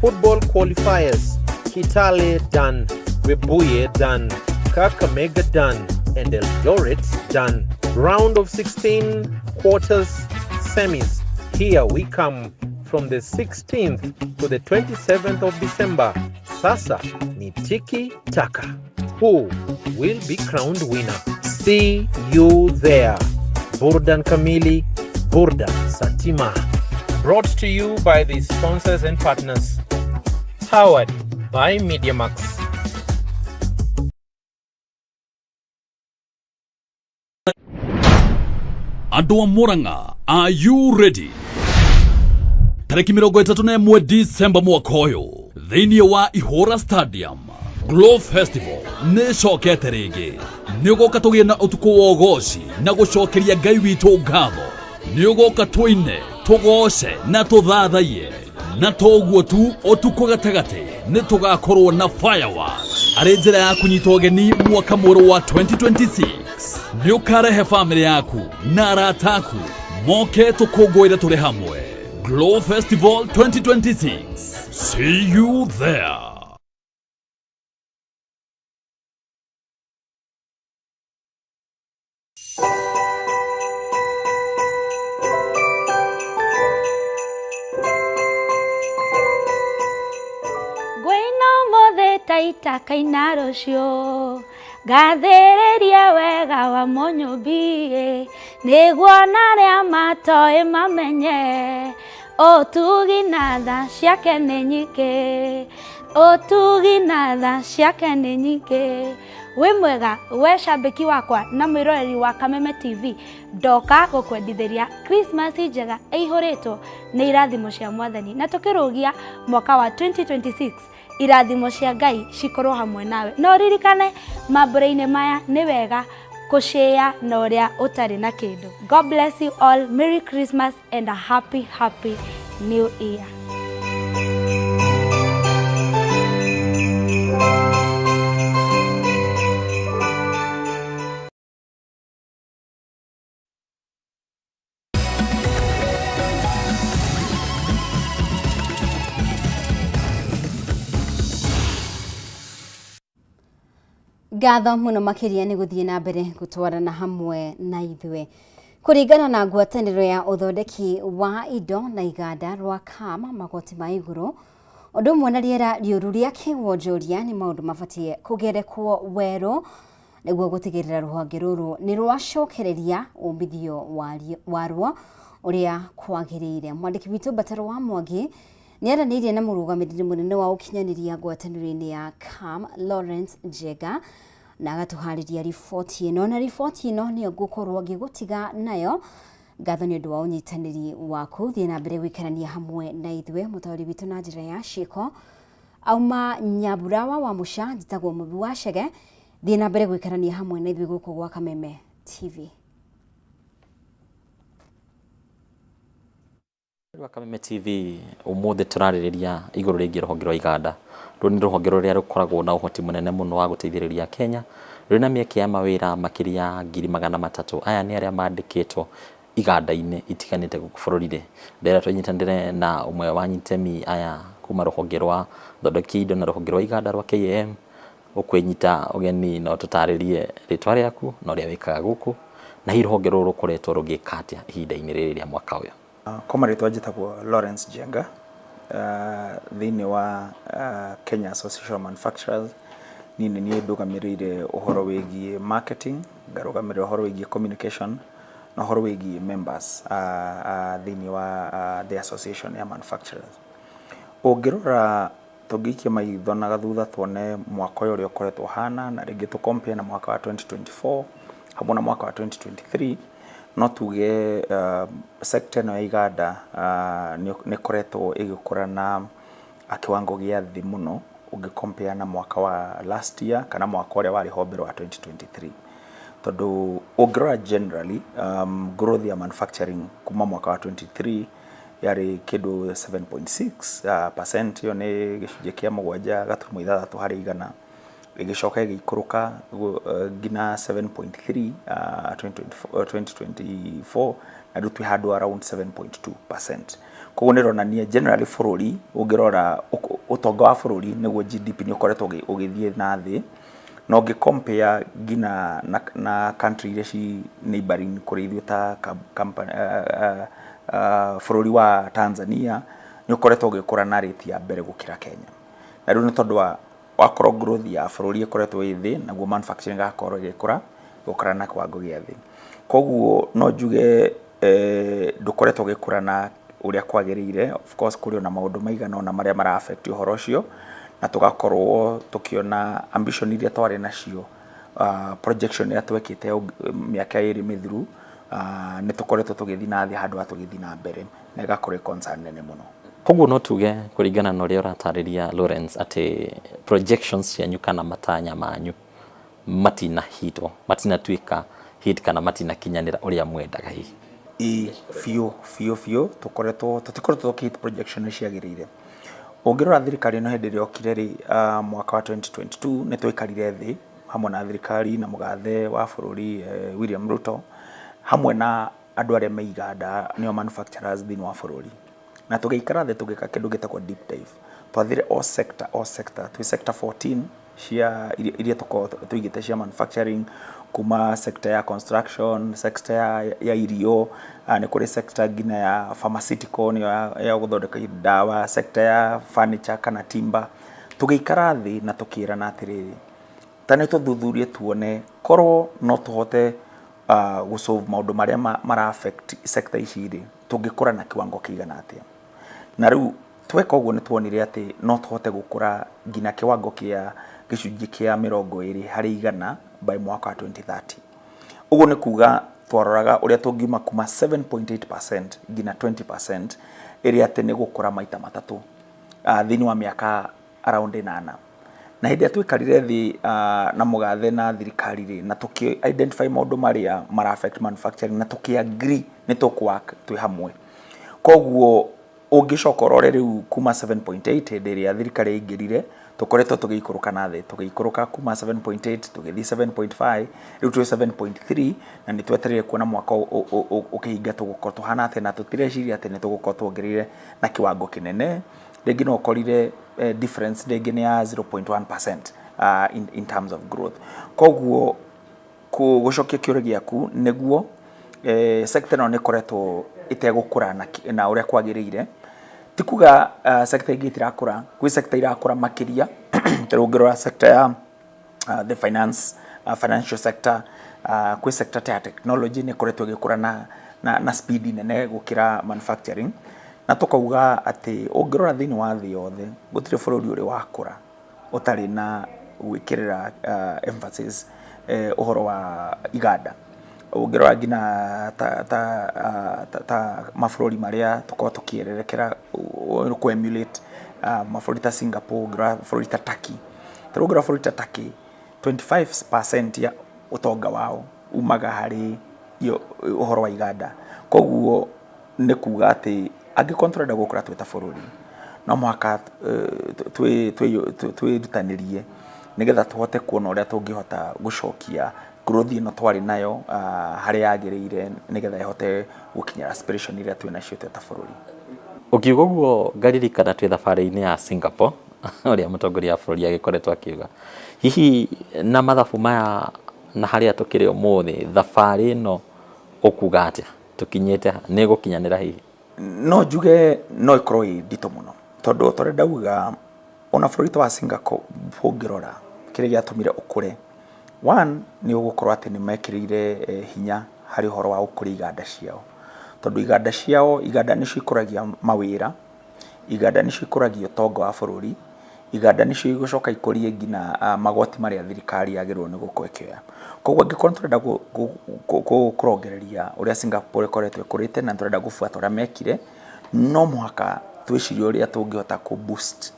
Football qualifiers, Kitale done, Webuye done, Kakamega done, and Eldoret done. Round of 16, quarters, semis. Here we come from the 16th to the 27th of December. Sasa ni tiki taka. Who will be crowned winner? See you there. Burdan Kamili, Burdan Satima. Brought to you by the sponsors and partners. Powered by MediaMax. Andũ a Murang'a, are you ready? Tarĩki 31 Disemba mwaka ũyũ thĩinĩ wa Ihũra Stadium, Glow Festival nĩ ĩcokete rĩngĩ. Nĩ ũgoka tũgĩe na ũtukũ wa ũgoci na gũcokeria Ngai witũ ngatho. Nĩ ũgoka tũine, tũgoce na tũthathaiye. Na toguo tu, ũtukũ gatagatĩ nĩ tũgakorwo na fireworks arĩ njĩra ya kũnyita ũgeni mwaka mwerũ wa 2026. Nĩ ũkarehe bamĩrĩ yaku na arata aku moke tũkũngũĩre tũrĩ hamwe. Glow Festival 2026. See you there. Ngwĩna ũmũthĩ ta itakaina rũciũ, ngathĩrĩria wega wa mũnyũmbi, nĩguo na arĩa matoĩ mamenye ũtugi na tha ciake nĩ nyingĩ, ũtugi na tha ciake nĩ nyingĩ. Wĩ mwega we cambĩki wakwa na mwĩroreri wa Kameme TV, ndoka gũkwendithĩria Christmas njega ĩihũrĩtwo nĩ irathimo cia Mwathani, na tũkĩrũgia mwaka wa 2026 irathimo cia Ngai cikorwo hamwe nawe. Na ũririkane mambura-inĩ maya nĩ wega kũshare na ũrĩa ũtarĩ na kĩndũ. God bless you all. Merry Christmas and a happy, happy New Year. Ngatho mũno makĩria nĩ gũthiĩ na mbere gũtwarana hamwe na ithuĩ. Kũringana na ngwatanĩro ya ũthondeki wa indo na iganda rwa KAM, magoti ma igũrũ Ũndũ ũmwe na rĩera rĩũru rĩa kĩwonjoria nĩ maũndũ mabatiĩ kũgerekwo werũ nĩguo gũtigĩrĩra rũhonge rũrũ nĩ rwacokereria umithio warwo ũrĩa kwagĩrĩire. Mwandĩki witũ Mbataro wa Mwangi nĩ aranĩirie na mũrũgamĩrĩri mũnene wa ũkinyanĩria ngwatanĩro-inĩ ya CAM Lawrence Njenga na agatũharĩria riboti ĩno, na riboti ĩno nĩyo ngũkorwo ngĩgũtiga nayo. Ngatho nĩ ũndũ wa ũnyitanĩri waku, thiĩ na mbere gũikarania hamwe na ithuĩ. Mũtaũri witũ na njĩra ya ciĩko auma Nyambura wa Wamũca, njĩtagwo Mũmbi wa Chege. Thiĩ na mbere gũikarania hamwe na ithuĩ gũkũ gwa Kameme TV. Rwa Kameme TV ũmũthĩ tũrarĩrĩria igũrũ rĩgiĩ rũhonge rwa iganda. Rũrũ nĩ rũhonge rũrĩa rũkoragwo na ũhoti mũnene mũno wa gũteithĩrĩria Kenya. Rwĩna mĩeke ya mawĩra makĩria ya 300,000. Aya nĩ arĩa mandĩkĩtwo iganda-inĩ itiganĩte gũkũ bũrũri-inĩ. Ndĩrenda tũnyitanĩre na ũmwe wa anyitemi aya kuma rũhonge rwa thondeki indo na rũhonge rwa iganda rwa KAM. Ũkwĩnyita ũgeni na ũtũtarĩrie rĩtwa rĩaku na ũrĩa wĩkaga gũkũ, na hihi rũhonge rũrũ rũkoretwo rũgĩka atĩa ihinda-inĩ rĩrĩ rĩa mwaka ũyũ. Kwa marĩtwa njĩtagwo Lawrence Njenga, thĩinĩ wa Kenya Association of Manufacturers, niĩ nĩ niĩ ndũgamĩrĩire ũhoro wĩgiĩ marketing, ngarũgamĩrĩra ũhoro wĩgiĩ communication, na ũhoro wĩgiĩ members thĩinĩ wa the association ya manufacturers. Ũngĩrora tũngĩikia maitho na gathutha tuone mwaka ũyũ ũrĩa ũkoretwo ũhana, na rĩngĩ tũ compare na mwaka wa 2024 hamwe na mwaka wa 2023, no tuge sector ĩno ya iganda nĩ ĩkoretwo ĩgĩkũra na kiwango gĩa thĩ mũno ũngĩ compare na mwaka wa last year kana mwaka ũrĩa warĩ ho mbere wa 2023. Tondũ ũngĩrora generally growth ya manufacturing kuma mwaka wa 23 yarĩ kĩndũ 7.6 percent, ĩyo nĩ gĩcunjĩ kĩa 7.6 harĩ igana, ĩgĩcoka ĩgĩikũrũka nginya 7.3 2024, na rĩu twĩ handũ around 7.2 percent. Koguo nĩ ĩronania generally bũrũri ũngĩrora ũtonga wa bũrũri nĩguo GDP nĩ ũkoretwo ũgĩthiĩ na thĩ, na ũngĩ compare nginya na country iria ci neighboring kũrĩ ithuĩ ta bũrũri wa Tanzania, nĩ ũkoretwo ũgĩkũra na rate ya mbere gũkĩra Kenya. Na rĩu nĩ tondũ wa wakorwo growth ya bũrũri ĩkoretwo ĩ thĩ, naguo manufacturing ĩgakorwo ĩgĩkũra gũkũra na kiwango gĩa thĩ. Koguo no njuge ndũkoretwo ũgĩkũra na ũrĩa kwagĩrĩire. Of course kũrĩ ona maũndũ maigana ũna marĩa mara affect ũhoro ũcio, na tũgakorwo tũkĩona ambition iria twarĩ nacio, projection ĩrĩa twekĩte mĩaka 2 mĩthiru, nĩ tũkoretwo tũgĩthiĩ na thĩ handũ ha tũgĩthiĩ na mbere, na ĩgakorwo ĩ concern nene mũno. Koguo no tuge kũringana na ũrĩa ũratarĩria Lawrence atĩ projections cianyu kana matanya manyu matinahitwo, matinatuĩka hit kana matinakinyanĩra ũrĩa mwendaga hihi. Ĩĩ, biũ biũ biũ, tũkoretwo tũtikoretwo tũkĩ hit projection ciagĩrĩire. Ũngĩrora thirikari ĩno hĩndĩ ĩrĩa yokire rĩ, mwaka wa 2022, nĩ twaikarire thĩ hamwe na thirikari na mũgathe wa bũrũri William Ruto, hamwe na andũ arĩa me iganda nĩo manufacturers thĩinĩ wa bũrũri, na tũgĩikara thĩ tũgĩka kĩndũ gĩtagwo deep dive. Twathire o sector o sector, twĩ sector 14 cia iria tũkoragwo tũigĩte cia manufacturing, kuma sector ya construction, sector ya irio, nĩ kũrĩ sector nginya ya pharmaceutical, nĩyo ya gũthondeka ndawa, sector ya furniture kana timber. Tũgĩikara thĩ na tũkĩrana atĩrĩrĩ, ta nĩ tũthuthurie tuone korwo no tũhote gũ solve maũndũ marĩa mara affect sector ici rĩ, tũngĩkũra na kiwango kĩigana atĩa. Na rĩu tweka ũguo nĩ tuonire atĩ no tũhote gũkũra nginya kiwango kĩa gĩcunjĩ kĩa 20% by mwaka wa 2030. Ũguo nĩ kuga twaroraga ũrĩa tũngiuma kuma 7.8% nginya 20%, ĩrĩa atĩ nĩ gũkũra maita matatũ thĩinĩ wa mĩaka around 8. Na hĩndĩ ĩrĩa twaikarire thĩ na mũgathe na thirikari rĩ, na tũkĩ identify maũndũ marĩa mara affect manufacturing, na tũkĩ agree nĩ tũkũ work twĩ hamwe. Koguo ũngĩcoka ũrore rĩu kuma 7.8 hĩndĩ ĩrĩa thirikari yaingĩrire, tũkoretwo tũgĩikũrũka na thĩ, tũgĩikũrũka kuma 7.8 tũgĩthiĩ 7.5, rĩu twĩ 7.3, na nĩ twetereire kuona mwaka ũkĩhinga tũgũkorwo tũhana atĩa, na tũtireciria atĩ nĩ tũgũkorwo tuongereire na kiwango kĩnene. Rĩngĩ no ũkorire difference rĩngĩ nĩ ya 0.1% in terms of growth. Koguo gũcokia kĩũria gĩaku, nĩguo sector ĩno nĩ ĩkoretwo ĩtegũkũra na ũrĩa kwagĩrĩire. Ti Ti kuga sector ingĩ itirakũra, gwĩ sector irakũra makĩria, ta rĩu ũngĩrora sector ya the finance, financial sector, kwĩ sector ta ya technology nĩ ĩkoretwo ĩgĩkũra na speed nene gũkĩra manufacturing. Na tũkauga atĩ ũngĩrora thĩinĩ wa thĩ yothe, gũtirĩ bũrũri ũrĩ wakũra ũtarĩ na gwĩkĩrĩra emphasis ũhoro wa iganda. Ũngĩrora nginya ta mabũrũri marĩa tũkoragwo tũkĩererekera kũ emulate, mabũrũri ta Singapore, ũngĩrora bũrũri ta Turkey. Ta rĩu ũngĩrora bũrũri ta Turkey, 25% ya ũtonga wao umaga harĩ ũhoro wa iganda. Koguo nĩ kuga atĩ angĩkorwo tũrenda gũkũra twĩ ta bũrũri, no mũhaka twĩrutanĩrie nĩgetha tũhote kuona ũrĩa tũngĩhota gũcokia growth ĩno twarĩ nayo harĩa yagĩrĩire, nĩgetha ĩhote gũkinyĩra aspiration iria twĩ nacio twĩ ta bũrũri. Ũkiuga ũguo ngaririkana twĩ thabarĩ-inĩ ya Singapore, ũrĩa mũtongoria wa bũrũri agĩkoretwo akiuga, hihi na mathabu maya na harĩa tũkĩrĩ ũmũthĩ, thabarĩ ĩno ũkuga atĩa, tũkinyĩte ha, nĩ ĩgũkinyanĩra hihi? No njuge no ĩkorwo ĩ nditũ mũno, tondũ ta ũrĩa ndauga, ona bũrũri ta wa Singapore ũngĩrora kĩrĩa gĩatũmire ũkũre, one nĩ ũgũkorwo atĩ nĩ mekĩrĩire hinya harĩ ũhoro wa gũkũria iganda ciao, tondũ iganda ciao, iganda nĩcio ikũragia mawĩra, iganda nĩcio ikũragia ũtonga wa bũrũri, iganda nĩcio igũcoka ikũrie nginya magoti marĩa thirikari yagĩrĩirwo nĩ gũkorwo ĩkĩoya. Koguo angĩkorwo nĩ tũrenda kũrongereria ũrĩa Singapore ĩkoretwo ĩkũrĩte na tũrenda gũbuata ũrĩa mekire, no mũhaka twĩcirie ũrĩa tũngĩhota kũ boost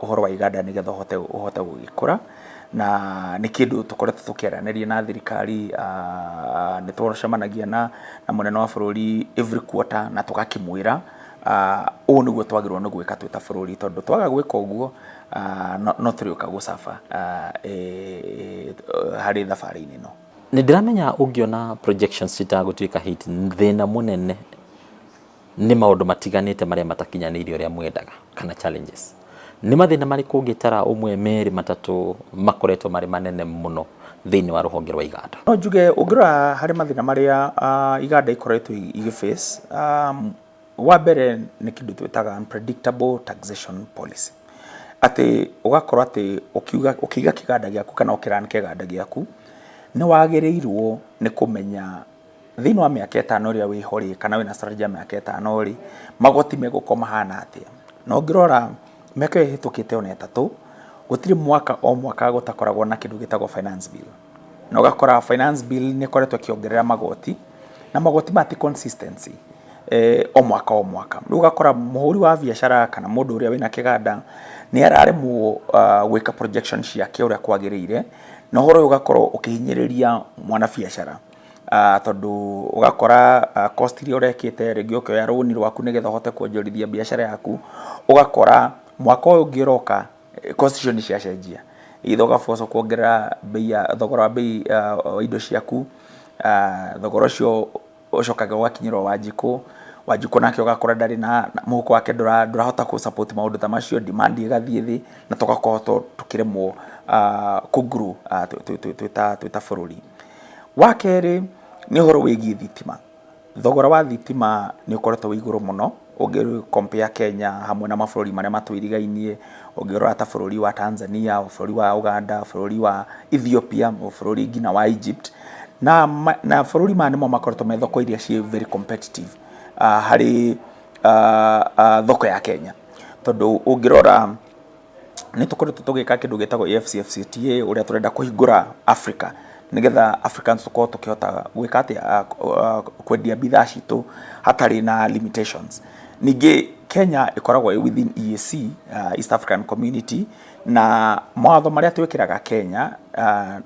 ũhoro wa iganda nĩgetha ũhote gũgĩkũra. Na nĩ kĩndũ tũkoretwo tũkĩaranĩria na thirikari, nĩ tũcemanagia na mũnene wa bũrũri every quarter na tũgakĩmwĩra ũũ nĩguo twagĩrĩirwo nĩ gwĩka twĩ ta bũrũri, tondũ twaga gwĩka ũguo no tũrĩũka gũcafa harĩ thabarĩ-inĩ ĩno. Nĩ ndĩramenya ũngĩona projections citagũtuĩka hit, thĩna mũnene nĩ maũndũ matiganĩte marĩa matakinyanĩirie ũrĩa mwendaga kana challenges. Nĩ mathĩna marĩkũ ũngĩtara ũmwe, merĩ, matatũ makoretwo marĩ manene mũno thĩinĩ wa rũhonge rwa iganda? No njuge ũngĩrora harĩ mathĩna marĩa iganda ikoretwo igĩ face, wa mbere nĩ kĩndũ twĩtaga unpredictable taxation policy, atĩ ũgakorwo atĩ ũkiuga ũkĩiga kĩganda gĩaku kana ũkĩrun kĩganda gĩaku, nĩ wagĩrĩirwo nĩ kũmenya thĩinĩ wa mĩaka 5 ĩrĩa wĩho rĩ, kana wĩna strategy ya mĩaka 5 rĩ, magoti megũkorwo mahana atĩa. Na ũngĩrora mĩaka ĩyo ĩhĩtũkĩte ona 3, gũtirĩ mwaka o mwaka gũtakoragwo na kĩndũ gĩtagwo finance bill, na ũgakora finance bill nĩ ĩkoretwo ĩkĩongerera magoti, na magoti maya ti consistency o mwaka o mwaka. Rĩu ũgakora mũhũri wa biacara kana mũndũ ũrĩa wĩna kĩganda nĩ araremwo gwĩka projection ciake ũrĩa kwagĩrĩire, na ũhoro ũyũ ũgakorwo ũkĩhinyĩrĩria mwanabiacara, tondũ ũgakora cost iria ũrekĩte, rĩngĩ ũkĩoya rũni rwaku nĩgetha ũhote kuonjorithia biacara yaku, ũgakora mwaka ũyũ ũngĩ ũroka cost icio nĩ ciacenjia, either ũgabocwo kuongerera bei ya thogora wa bei wa indo ciaku, thogora ũcio ũcokaga ũgakinyĩrwo Wanjikũ. Wanjikũ nake ũgakora ndarĩ na mũhuko wake, ndũrahota kũ support maũndũ ta macio, demand ĩgathiĩ thĩ, na tũgakorwo tũkĩremwo kũ grow twĩ ta bũrũri. Wa kerĩ nĩ ũhoro wĩgiĩ thitima. Thogora wa thitima nĩ ũkoretwo wĩ igũrũ mũno ũngĩ compare Kenya hamwe na mabũrũri marĩa matũirigainie, ũngĩrora ta bũrũri wa Tanzania, bũrũri wa Uganda, bũrũri wa Ethiopia, bũrũri nginya wa Egypt, na bũrũri maya nĩmo makoretwo me thoko iria ciĩ very competitive harĩ thoko ya Kenya, tondũ ũngĩrora nĩ tũkoretwo tũgĩka kĩndũ gĩtagwo AfCFTA, ũrĩa tũrenda kũhingũra Africa nĩgetha Africans tũkorwo tũkĩhota gwĩka atĩa, kwendia bidhaa citũ hatarĩ na limitations. Ningĩ Kenya ĩkoragwo ĩ within EAC, East African Community, na mawatho marĩa twĩkĩraga Kenya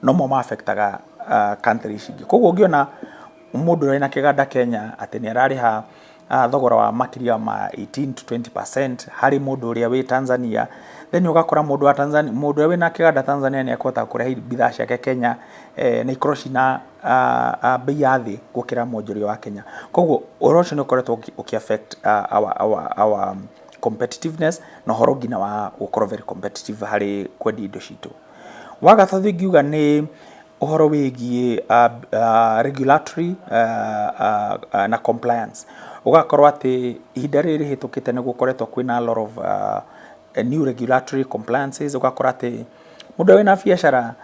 nomo ma affectaga country ici ingĩ. Koguo ũngĩona mũndũ ũrĩa wĩna kĩganda Kenya atĩ nĩ ararĩha thogora wa makĩria ma 18 to 20% harĩ mũndũ ũrĩa wĩ Tanzania, then ũgakora mũndũ wa Tanzania, mũndũ ũrĩa wĩna kĩganda Tanzania nĩ ekũhota kũrehe bidhaa ciake Kenya na ikorwo cina bei ya thĩ gũkĩra mwonjoria wa Kenya. Koguo ũhoro ũcio nĩ ũkoretwo ũkĩ affect our competitiveness na ũhoro nginya wa gũkorwo very competitive harĩ kwendia indo citũ. Wa gatatũ ingiuga nĩ ũhoro wĩgiĩ regulatory na compliance. Ũgakorwo atĩ ihinda rĩrĩ rĩhĩtũkĩte nĩ gũkoretwo kwĩna a lot of new regulatory compliances, ũgakora atĩ mũndũ ũrĩa wĩna biacara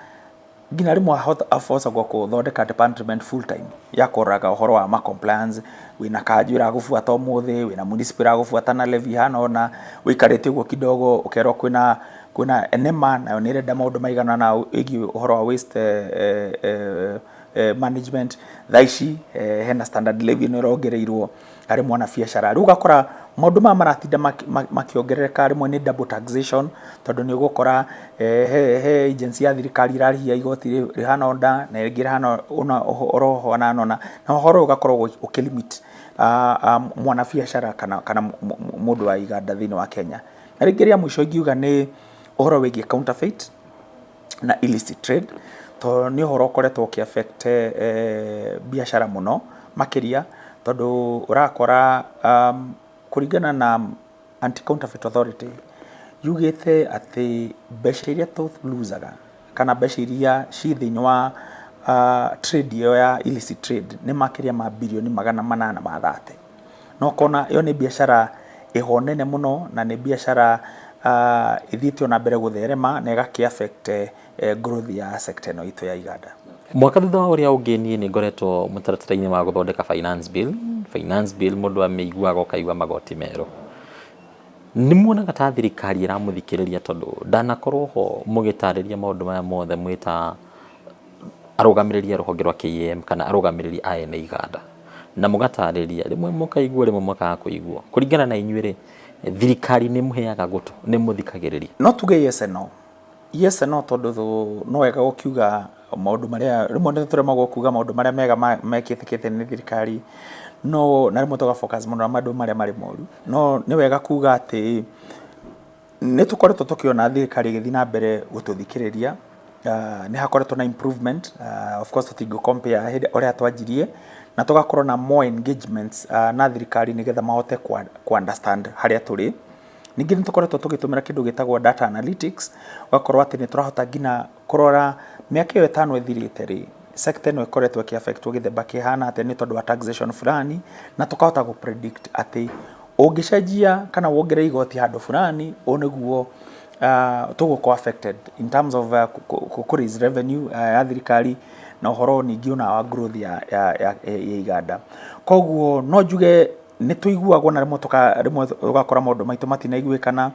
nginya rĩmwe abocagwo gũthondeka department full time ya kũroraga ũhoro wa ma compliance. Wĩna kanjũ ĩragũbuata ũmũthĩ, wĩna municipal ĩragũbuata na levy ihana ũna, wĩikarĩte ũguo kidogo ũkerwo kwĩna NEMA nayo nĩ ĩrenda maũndũ maigana ũna ĩgiĩ ũhoro wa waste management. Thaa ici hena standard levy ĩno ĩrongereirwo harĩ mwana biacara. Rĩu ũgakora maũndũ maya maratinda makĩongerereka. Rĩmwe nĩ double taxation, tondũ nĩ ũgũkora he agency ya thirikari ĩrarĩhia igoti rĩhana ũna na ĩngĩ ĩrahana ũna oro ũhana ũna, na ũhoro ũyũ ũgakorwo ũkĩlimit mwana biacara kana mũndũ wa iganda thĩinĩ wa Kenya. Na rĩngĩ rĩa mũico ingiuga nĩ ũhoro wĩgiĩ counterfeit na illicit trade, tondũ nĩ ũhoro ũkoretwo ũkĩ affect biacara mũno makĩria, tondũ ũrakora kũringana na Anti Counterfeit Authority yugĩte atĩ mbeca iria tũluzaga kana mbeca iria ci thĩinĩ wa trade ĩyo ya illicit trade nĩ makĩria ma birioni 830, na ũkona ĩyo nĩ biacara ĩho nene mũno, na nĩ biacara ĩthiĩte ona mbere gũtherema na ĩgakĩ affect growth ya sector ĩno itũ ya iganda. Mwaka thutha wa ũrĩa ũngĩ, niĩ nĩ ngoretwo mũtaratara-inĩ wa gũthondeka finance bill. Finance bill mũndũ amĩiguaga ũkaigua magoti merũ. Nĩ muonaga ta thirikari ĩramũthikĩrĩria? Tondũ ndanakorwo ho mũgĩtarĩria maũndũ maya mothe mwĩta arũgamĩrĩri a rũhonge rwa KAM kana arũgamĩrĩri a ene iganda, na mũgatarĩria, rĩmwe mũkaiguo, rĩmwe mũkaga kũiguo. Kũringana na inyuĩ rĩ, thirikari nĩ mũheaga gũtũ, nĩ mũthikagĩrĩria? No tuge yes and no. Yes and no, tondũ no wega gũkiuga maũndũ marĩa rĩmwe nĩ tũremagwo kuga maũndũ marĩa mega mekĩtĩkĩte nĩ thirikari, no na rĩmwe tũga focus mũno na maũndũ marĩa marĩ moru. No nĩ wega kuga atĩ nĩ tũkoretwo tũkĩona thirikari ĩgĩthiĩ na mbere gũtũthikĩrĩria. Nĩ hakoretwo na improvement, of course tũtingĩ compare hĩndĩ ũrĩa twanjirie, na tũgakorwo na more engagements na thirikari nĩgetha mahote ku understand harĩa tũrĩ. Ningĩ nĩ tũkoretwo tũgĩtũmĩra kĩndũ gĩtagwo data analytics, ũgakorwo atĩ nĩ tũrahota nginya kũrora mĩaka ĩyo 5 ĩthirĩte rĩ, sector ĩno ĩkoretwo ĩkĩ affectwo gĩthemba kĩhana atĩa nĩ tondũ wa taxation fulani, na tũkahota gũ predict atĩ ũngĩcenjia kana wongerere igoti handũ fulani, ũũ nĩguo tũgũkorwo affected in terms of kũ raise revenue ya thirikari na ũhoro ningĩ ona wa growth ya iganda. Koguo no njuge nĩ tũiguagwo, na rĩmwe ũgakora maũndũ maitũ matinaiguĩkana,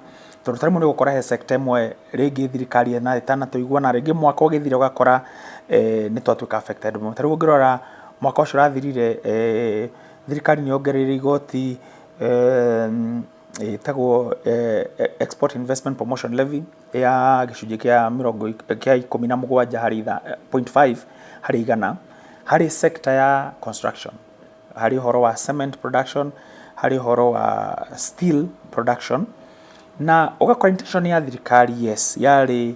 tondũ ta rĩmwe nĩ ũgũkora he sector ĩmwe rĩngĩ thirikari ĩna ĩtanatũigua, na rĩngĩ mwaka ũgĩthira ũgakora nĩ twatuĩka affected mũno. Ta rĩu ũngĩrora mwaka ũcio ũrathirire, thirikari nĩ yongereire igoti ĩtagwo Export Investment Promotion Levy ya gĩcunjĩ kĩa mĩrongo kĩa 17 harĩ 0.5 harĩ igana harĩ sector ya construction, harĩ ũhoro wa cement production, harĩ ũhoro wa steel production. Na ũgakora intention ya thirikari, yes, yarĩ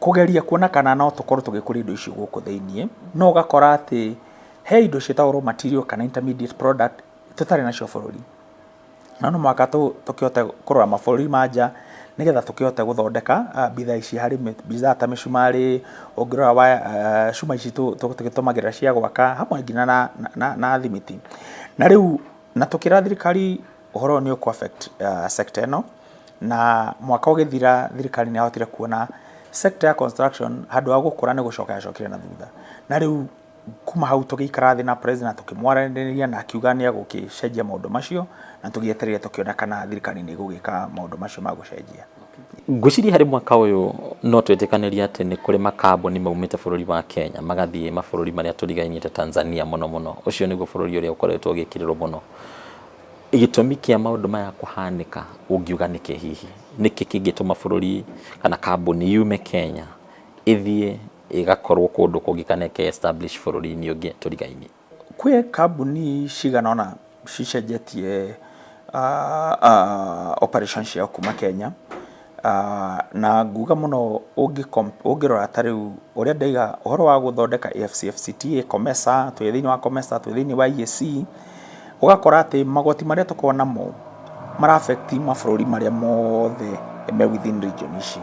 kũgeria kuona kana no tũkorwo tũgĩkũria indo icio gũkũ thĩiniĩ, no ũgakora atĩ he indo ciĩtagwo raw material kana intermediate product tũtarĩ nacio bũrũri, na no mũhaka tũkĩhote kũrora mabũrũri ma nja nĩgetha tũkĩhote gũthondeka bidhaa ici, harĩ bidhaa ta mĩcumarĩ, ũngĩrora waya, cuma ici tũgĩtũmagĩra cia gwaka hamwe nginya na thimiti. Na rĩu na tũkĩra thirikari ũhoro ũyũ nĩ ũkũ affect sector ĩno, na mwaka ũgĩthira thirikari nĩ yahotire kuona sector ya construction handũ ha gũkũra nĩ gũcoka yacokire na thutha. Na rĩu kuma hau tũgĩikara thĩ na president, tũkĩmwaranĩria, na akiuga nĩ egũgĩcenjia maũndũ macio, na tũgĩetereire tũkĩona kana thirikari nĩ ĩgũgĩka maũndũ macio ma gũcenjia. Ngwĩciria harĩ mwaka ũyũ no twĩtĩkanĩrie atĩ nĩ kũrĩ makambuni maumĩte bũrũri wa Kenya magathiĩ mabũrũri marĩa tũrigainie ta Tanzania mũno mũno. Ũcio nĩguo bũrũri ũrĩa ũkoretwo ũgĩkĩrĩrwo mũno. Gĩtũmi kĩa maũndũ maya kũhanĩka ũngiuga nĩkĩ hihi? Nĩkĩ kĩngĩtũma bũrũri kana kambuni yume Kenya ĩthiĩ ĩgakorwo kũndũ kũngĩ kana ĩke establish bũrũri-inĩ ũngĩ tũrigainie? Kwĩ kambuni cigana ũna cicenjetie operation ciao kuma Kenya, na nguga mũno ũngĩrora ta rĩu ũrĩa ndaiga ũhoro wa gũthondeka AfCFTA, COMESA, twĩ thĩinĩ wa COMESA, twĩ thĩinĩ wa EAC, ũgakora atĩ magoti marĩa tũkoragwo namo mara affect mabũrũri marĩa mothe me within region ici.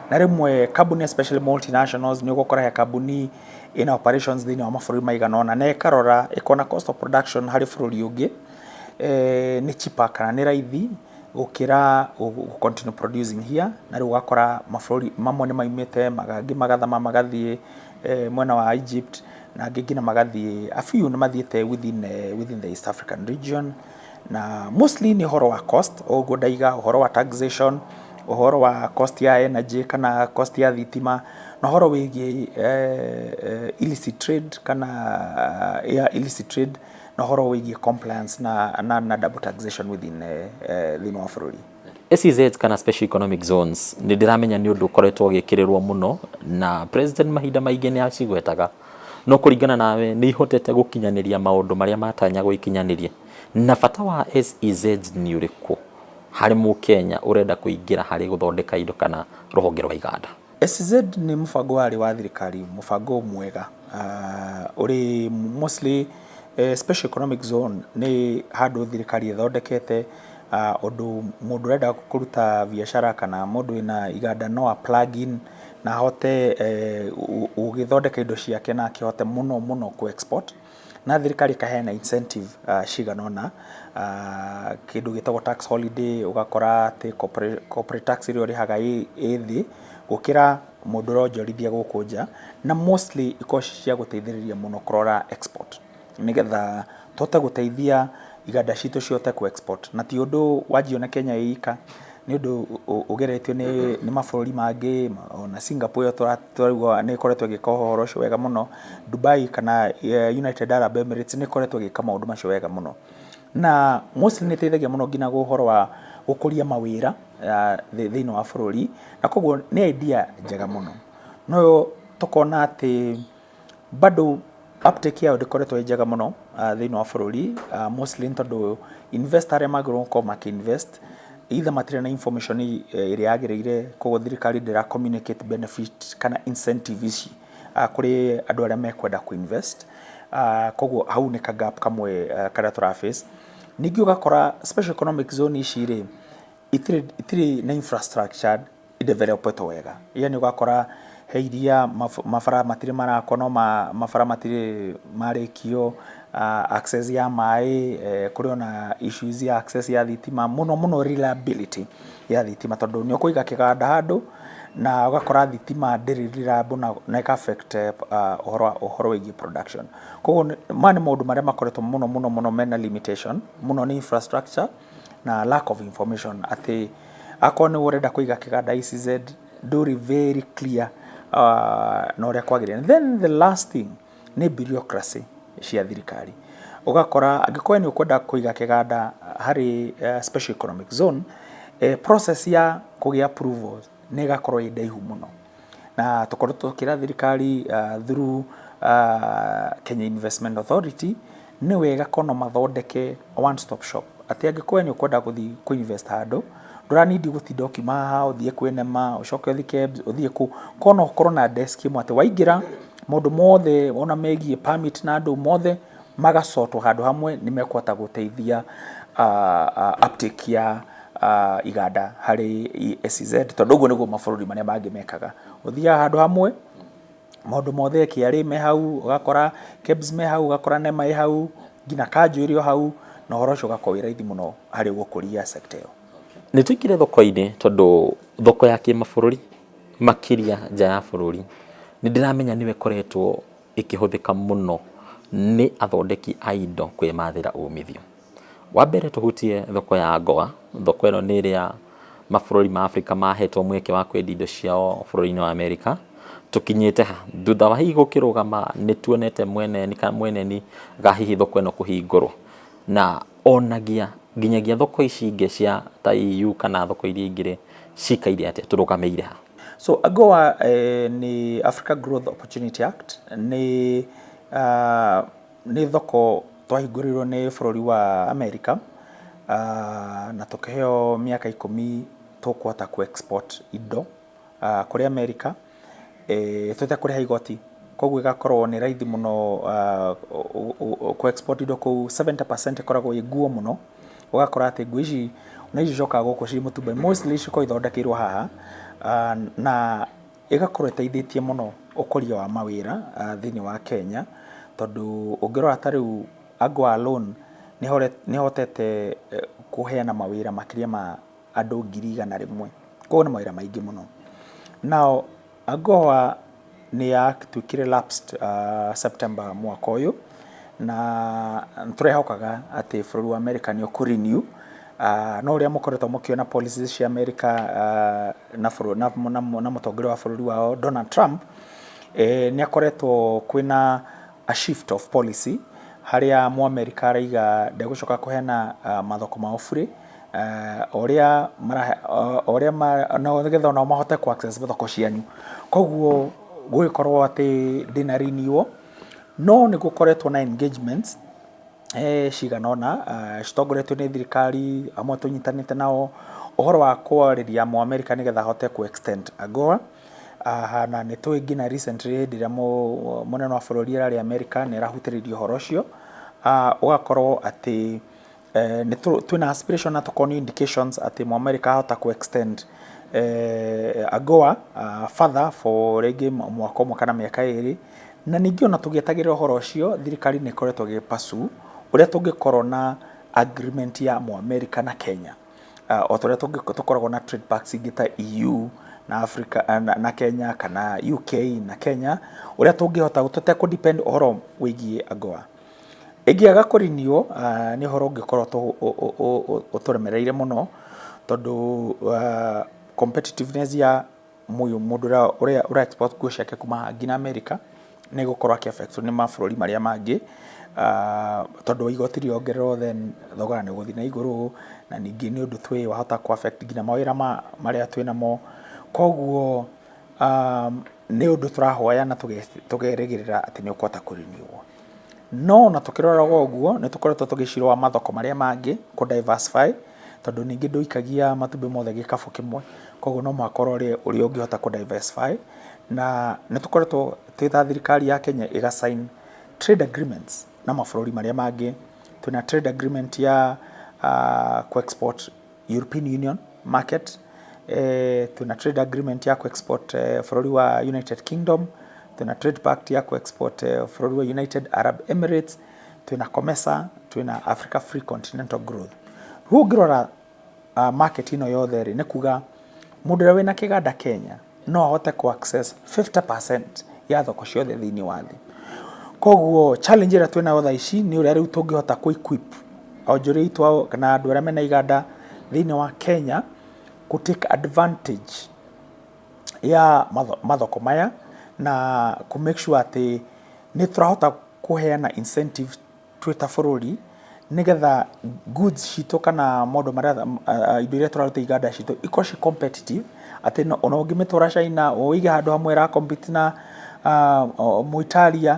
Na rĩmwe kambuni, especially multinationals, nĩ ũgũkora he kambuni ĩna operations thĩinĩ wa mabũrũri maigana ũna, na ĩkarora ĩkona cost of production harĩ bũrũri ũngĩ. Nĩ cheaper kana nĩ raithi gũkĩra gũ continue producing here. Na rĩu ũgakora mabũrũri mamwe nĩ maumĩte, mangĩ magathama magathiĩ mwena wa Egypt, na angĩ nginya magathiĩ, a few nĩ mathiĩte within the East African region. Na mostly nĩ ũhoro wa cost, o ũguo ndaiga, ũhoro wa taxation, ũhoro wa cost ya energy kana cost ya thitima, na ũhoro wĩgiĩ illicit trade kana ya illicit trade, na ũhoro wĩgiĩ compliance na double taxation within thĩinĩ wa bũrũri. SEZ kana Special Economic Zones, nĩ ndĩramenya nĩ ũndũ ũkoretwo ũgĩkĩrĩrwo mũno na president mahinda maingĩ nĩ acigwetaga, no kũringana nawe nĩ ihotete gũkinyanĩria maũndũ marĩa matanyagwo ikinyanĩrie? Na bata wa SEZ nĩ ũrĩkũ harĩ mũkenya ũrenda kũingĩra harĩ gũthondeka indo kana rũhonge rwa iganda? SEZ nĩ mũbango warĩ wa thirikari, mũbango mwega ũrĩ mostly special economic zone nĩ handũ thirikari ĩthondekete ũndũ mũndũ ũrenda kũruta biacara kana mũndũ wĩna iganda no a plug in na ahote gũgĩthondeka indo ciake na akĩhote mũno mũno kũ export. Na thirikari ĩkaheana incentive cigana ũna, kĩndũ gĩtagwo tax holiday, ũgakora atĩ corporate tax ĩrĩa ũrĩhaga ĩ thĩ gũkĩra mũndũ ũronjorithia gũkũ nja. Na mostly ikoragwo ci cia gũteithĩrĩria mũno kũrora export, nĩgetha tũhote gũteithia iganda citũ cihote kũ export. Na ti ũndũ wanjio na Kenya ĩ ika, nĩ ũndũ ũgeretio nĩ mabũrũri mangĩ. Ona Singapore ĩyo tũraigua nĩ ĩkoretwo ĩgĩka ũhoro ũcio wega mũno. Dubai kana United Arab Emirates nĩ ĩkoretwo ĩgĩka maũndũ macio wega mũno. Na mostly nĩ ĩteithagia mũno nginya ũhoro wa gũkũria mawĩra thĩinĩ wa bũrũri, na koguo nĩ idea njega mũno. No tũkona atĩ bado uptake yayo ndĩkoretwo ĩ njega mũno thĩinĩ wa bũrũri, mostly nĩ tondũ investor arĩa magĩrĩirwo gũkorwo makĩ invest either matirĩ na information ĩrĩa yagĩrĩire, koguo thirikari ndĩra communicate benefit kana incentive ici kũrĩ andũ arĩa mekwenda kũ invest. Koguo hau nĩ ka gap kamwe karĩa tũra face. Ningĩ ũgakora special economic zone ici rĩ, itirĩ na infrastructure developetwo wega, yani ũgakora he iria mabara matirĩ marakwo, no mabara matirĩ marĩkio, access ya maĩ, kũrĩ ona issues ya access ya thitima, mũno mũno reliability ya thitima, tondũ nĩ ũkũiga kĩganda handũ na ũgakora thitima ndĩrĩ reliable na ĩka affect ũhoro wĩgiĩ production. Koguo maya nĩ maũndũ marĩa makoretwo mũno mũno mũno mena limitation mũno, nĩ infrastructure na lack of information, atĩ akorwo nĩ ũrenda kũiga kĩganda ECZ, ndũrĩ very clear na ũrĩa kwagĩrĩire. Then the last thing nĩ bureaucracy cia thirikari. Ũgakora angĩkorwo nĩ ũkwenda kũiga kĩganda harĩ special economic zone, process ya kũgĩa approval nĩ ĩgakorwo ĩ ndaihu mũno. Na tũkoretwo tũkĩra thirikari through Kenya Investment Authority, nĩ wega kono mathondeke one stop shop, atĩ angĩkorwo nĩ ũkwenda gũthiĩ kũ invest handũ, ndũranindi gũtinda ũkiuma haha ũthiĩ kwĩ NEMA, ũcoke ũthiĩ KEBS, ũthiĩ kũ kono ũkorwo na desk ĩmwe, atĩ waingĩra maũndũ mothe ona megiĩ permit na andũ mothe magacotwo handũ hamwe, nĩ mekũhota gũteithia uptake ya iganda harĩ SEZ, tondũ ũguo nĩguo mabũrũri marĩa mangĩ mekaga. Ũthiaga handũ hamwe, maũndũ mothe, KRA me hau, ũgakora KEBS me hau, ũgakora NEMA ĩ hau, nginya kanjũ ĩrĩ o hau, na ũhoro ũcio ũgakorwo wĩ raithi mũno harĩ gũkũria sector ĩyo. Nĩ tũingĩre thoko-inĩ, tondũ thoko ya kĩmabũrũri, makĩria nja ya bũrũri, nĩ ndĩramenya nĩyo ĩkoretwo ĩkĩhũthĩka mũno nĩ athondeki a indo kwĩmathĩra umithio. Wa mbere tũhutie thoko ya AGOA. Thoko ĩno nĩ ĩrĩa mabũrũri ma Afrika mahetwo mweke wa kwendia indo ciao bũrũri-inĩ wa Amerika. Tũkinyĩte ha thutha wa hihi gũkĩrũgama? Nĩ tuonete mweneni kana mweneni ga hihi thoko ĩno kũhingũrwo, na onagia nginyagia thoko ici ingĩ cia ta EU kana thoko iria ingĩ rĩ, cikaire atĩa? Tũrũgamĩire ha? So AGOA nĩ Africa Growth Opportunity Act, nĩ thoko twahingũrĩirwo nĩ bũrũri wa America, na tũkĩheo mĩaka 10 tũkũhota kũ export indo kũrĩ America tũtekũrĩha igoti. Koguo ĩgakorwo nĩ raithi mũno kũ export indo kũu. 70% ĩkoragwo ĩ nguo mũno. Ũgakora atĩ nguo ici na ici icokaga gũkũ ciĩ mũtumba, mostly cikoragwo ithondekeirwo haha, na ĩgakorwo ĩteithĩtie mũno ũkũria wa mawĩra thĩinĩ wa Kenya, tondũ ũngĩrora ta rĩu AGOA alone Nĩ ĩhotete kũheana mawĩra makĩria ma andũ 100,000. Koguo nĩ mawĩra maingĩ mũno. Now, AGOA nĩ yatuĩkire lapsed September mwaka ũyũ, na tũrehokaga atĩ bũrũri wa America nĩ ũkũ renew. No ũrĩa mũkoretwo mũkĩona policies cia America na, na, na, na mũtongoria wa bũrũri wao Donald Trump, nĩ akoretwo kwĩna a shift of policy harĩa Mũamerika araiga ndegũcoka kũheana mathoko mao bure, o ũrĩa o ũrĩa no nĩgetha onao mahote kũ access thoko cianyu. Koguo gũgĩkorwo atĩ ndĩna renew, no nĩ gũkoretwo na engagements cigana ũna citongoretio nĩ thirikari, amwe tũnyitanĩte nao ũhoro wa kwarĩria Mũamerika nĩgetha ahote kũ extend AGOA. Na nĩ tũĩ nginya recently hĩndĩ ĩrĩa mũnene wa bũrũri ararĩ America nĩ arahutĩrĩirie ũhoro ũcio. Ũgakorwo atĩ nĩ twĩna aspiration na tũkonio indications atĩ Mũamerika ahota kũ extend AGOA further for rĩngĩ mwaka ũmwe kana mĩaka 2. Na ningĩ ona tũgĩetagĩrĩra ũhoro ũcio, thirikari nĩ ĩkoretwo ĩgĩ pursue ũrĩa tũngĩkorwo na agreement ya Mũamerika na Kenya, o ta ũrĩa tũkoragwo na trade pacts ingĩ ta EU na Africa na Kenya kana UK na Kenya, ũrĩa tũngĩhota tũtekũ depend ũhoro wĩgiĩ AGOA. Ĩngĩaga kũ renew, nĩ ũhoro ũngĩkorwo ũtũremereire mũno, tondũ competitiveness ya mũndũ ũrĩa ũra export nguo ciake kuma haha nginya America nĩ gũkorwo akĩ affect nĩ mabũrũri marĩa mangĩ, tondũ igoti rĩongererwo, then thogora nĩ ũgũthiĩ na igũrũ. Na ningĩ nĩ ũndũ twĩ wahota kũ affect nginya mawĩra ma marĩa twĩ namo. Koguo nĩ ũndũ tũrahoya na tũgerĩgĩrĩra atĩ nĩ ũkũhota kũ renew. No ona tũkĩroraga ũguo, nĩ tũkoretwo tũgĩcirora mathoko marĩa mangĩ, kũ diversify, tondũ ningĩ ndũikagia matumbĩ mothe gĩkabũ kĩmwe. Koguo no mũhaka ũrore ũrĩa ũngĩhota kũ diversify. Na nĩ tũkoretwo twĩ ta thirikari ya Kenya ĩga sign trade agreements na mabũrũri marĩa mangĩ. Twĩna trade agreement ya kũ export European Union market, twĩna trade agreement ya kũ export bũrũri wa United Kingdom, twĩna trade pact ya kũ export bũrũri wa United Arab Emirates, twĩna COMESA, twĩna Africa Free Continental Growth. Rĩu ũngĩrora market ĩno yothe rĩ, nĩ kuga mũndũ ũrĩa wĩna kĩganda Kenya no ahote kũ access 50% ya thoko ciothe thĩinĩ wa thĩ. Koguo challenge ĩrĩa twĩnayo thaa ici nĩ ũrĩa rĩu tũngĩhota kũ equip onjoria aitũ kana andũ arĩa mena iganda thĩinĩ wa Kenya kũ take advantage ya mathoko maya na kũ make sure atĩ nĩ tũrahota kũheana incentive twĩ ta bũrũri, nĩgetha goods citũ kana maũndũ marĩa indo iria tũraruta iganda citũ ikorwo ci competitive, atĩ ona ũngĩmĩtwara China, ũige handũ hamwe ĩra compete na Mũitalia,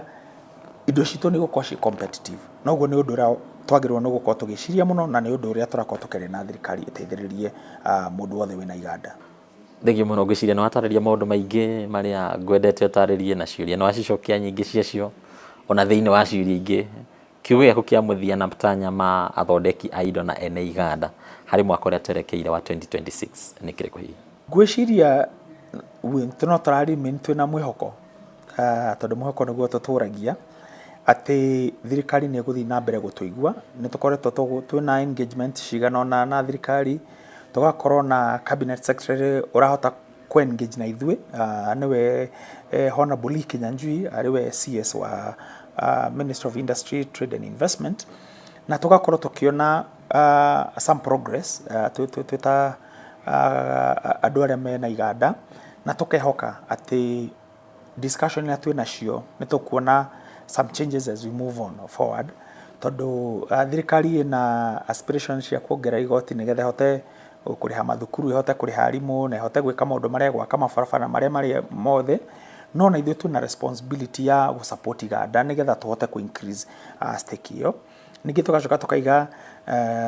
indo citũ nĩ igũkorwo ci competitive. Na ũguo nĩ ũndũ ũrĩa twagĩrĩirwo nĩ gũkorwo tũgĩciria mũno, na nĩ ũndũ ũrĩa tũrakorwo tũkĩaria na thirikari ĩteithĩrĩrie mũndũ wothe wĩna iganda. Thengiũ mũno. Ngwĩciria nĩ watarĩria maũndũ maingĩ marĩa ngwendete ũtarĩrie, na ciũria nĩ wacicokia nyingĩ ciacio. Ona thĩinĩ wa ciũria ingĩ, kiugo gĩaku kĩa mũthia na matanya ma athondeki a indo na ene iganda harĩ mwaka ũrĩa twerekeire wa 2026 nĩ kĩrĩkũ hihi? Ngwĩciria no tũra remain twĩna mwĩhoko, tondũ mwĩhoko nĩguo tũtũragia atĩ thirikari nĩ ĩgũthiĩ na mbere gũtũigua. Nĩ tũkoretwo twĩna engagement cigana ũna na thirikari, tũgakorwo na cabinet secretary ũrahota kũ engage na ithuĩ, nĩwe Honorable Lee Kinyanjui, arĩ we CS wa Ministry of Industry, Trade and Investment, na tũgakorwo tũkĩona some progress twĩ ta andũ arĩa mena iganda. Na tũkehoka atĩ discussion iria twĩ nacio nĩ tũkuona some changes as we move on forward, tondũ thirikari ĩna aspirations cia kuongerera igoti nĩgetha ĩhote kũrĩha mathukuru, ĩhote kũrĩha arimũ, na ĩhote gwĩka maũndũ marĩa, gwaka mabarabara marĩa marĩa mothe. No na ithuĩ twĩna responsibility ya gũ support iganda nĩgetha tũhote kũ increase stake ĩyo. Ningĩ tũgacoka tũkaiga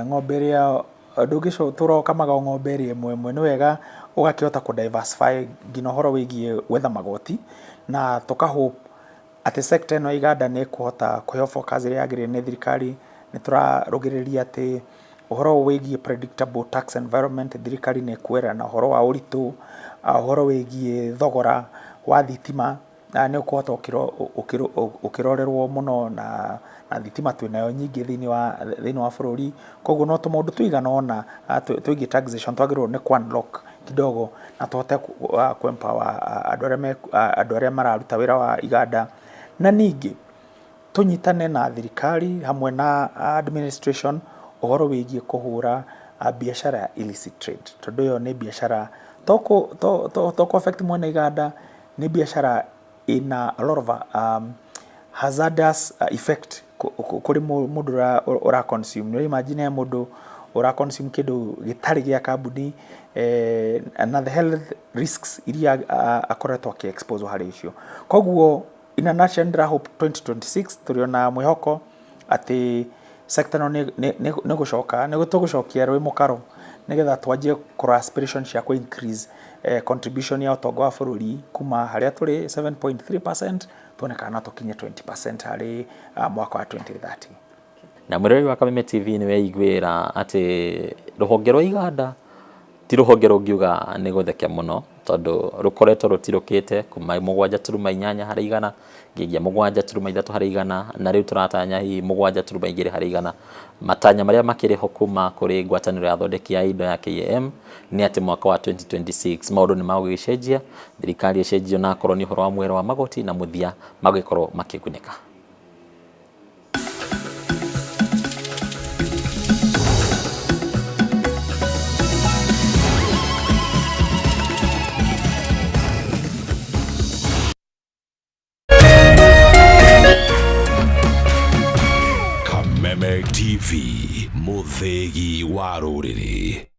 ng'ombe ĩrĩa ndũngĩtũra ũkamaga o ng'ombe ĩrĩa ĩmwe ĩmwe, nĩ wega ũgakĩhota kũ diversify nginya ũhoro wĩgiĩ gwetha magoti. Na tũka hope atĩ sector ĩno ya iganda nĩ ĩkũhota kũheo focus ĩrĩa yagĩrĩire nĩ thirikari. Nĩ tũrarũgĩrĩria atĩ ũhoro wĩgiĩ predictable tax environment, thirikari nĩ ĩkuoerera na ũhoro wa ũritũ, ũhoro wĩgiĩ thogora wa thitima. Nĩ ũkũhota ũkĩrorerwo mũno na na thitima twĩnayo nyingĩ thĩinĩ wa thĩinĩ wa bũrũri. Koguo no tũmaũndũ tũigana ũna twĩgiĩ taxation twagĩrĩirwo nĩ kũ unlock kidogo na tũhote kũ empower andũ arĩa me andũ arĩa mararuta wĩra wa iganda. Na ningĩ tũnyitane na thirikari hamwe na administration ũhoro wĩgiĩ kũhũra biacara ya illicit trade, tondũ ĩyo nĩ biacara to kũ affect mwene iganda, nĩ biacara ĩna a lot of hazardous effect kũrĩ mũndũ ũrĩa ũra consume. Nĩ ũra imagine he mũndũ ũra consume kĩndũ gĩtarĩ gĩa kambuni na the health risks iria akoretwo akĩ expose harĩ icio. Koguo in a nutshell ndĩra hope 2026 tũrĩ ona mwĩhoko atĩ sector ĩno nĩ gũcoka nĩ tũgũcokia rwĩ mũkaro nĩgetha twanjie kũrora aspiration cia kũ increase contribution ya ũtonga wa bũrũri kuma harĩa tũrĩ 7.3% tuone kana no tũkinye 20% harĩ mwaka wa 2030. Na mwĩroreri wa Kameme TV nĩ weiguĩra atĩ rũhonge rwa iganda ti rũhonge rũngiuga nĩ gũtheke mũno, tondũ rũkoretwo rũtirũkĩte kuma 7.8 harĩ igana nginyagia 7.3 harĩ igana, na rĩu tũratanya hihi 7.2 harĩ igana. Matanya marĩa makĩrĩ ho kuma kũrĩ ngwatanĩro ya athondeki a indo ya KAM nĩ atĩ mwaka wa 2026 maũndũ nĩ magũgĩcenjia, thirikari ĩcenjio na akorwo nĩ ũhoro wa mwĩhero wa magoti na mũthia magĩkorwo makĩgunĩka. Kameme TV, mũthĩgi wa rũrĩrĩ.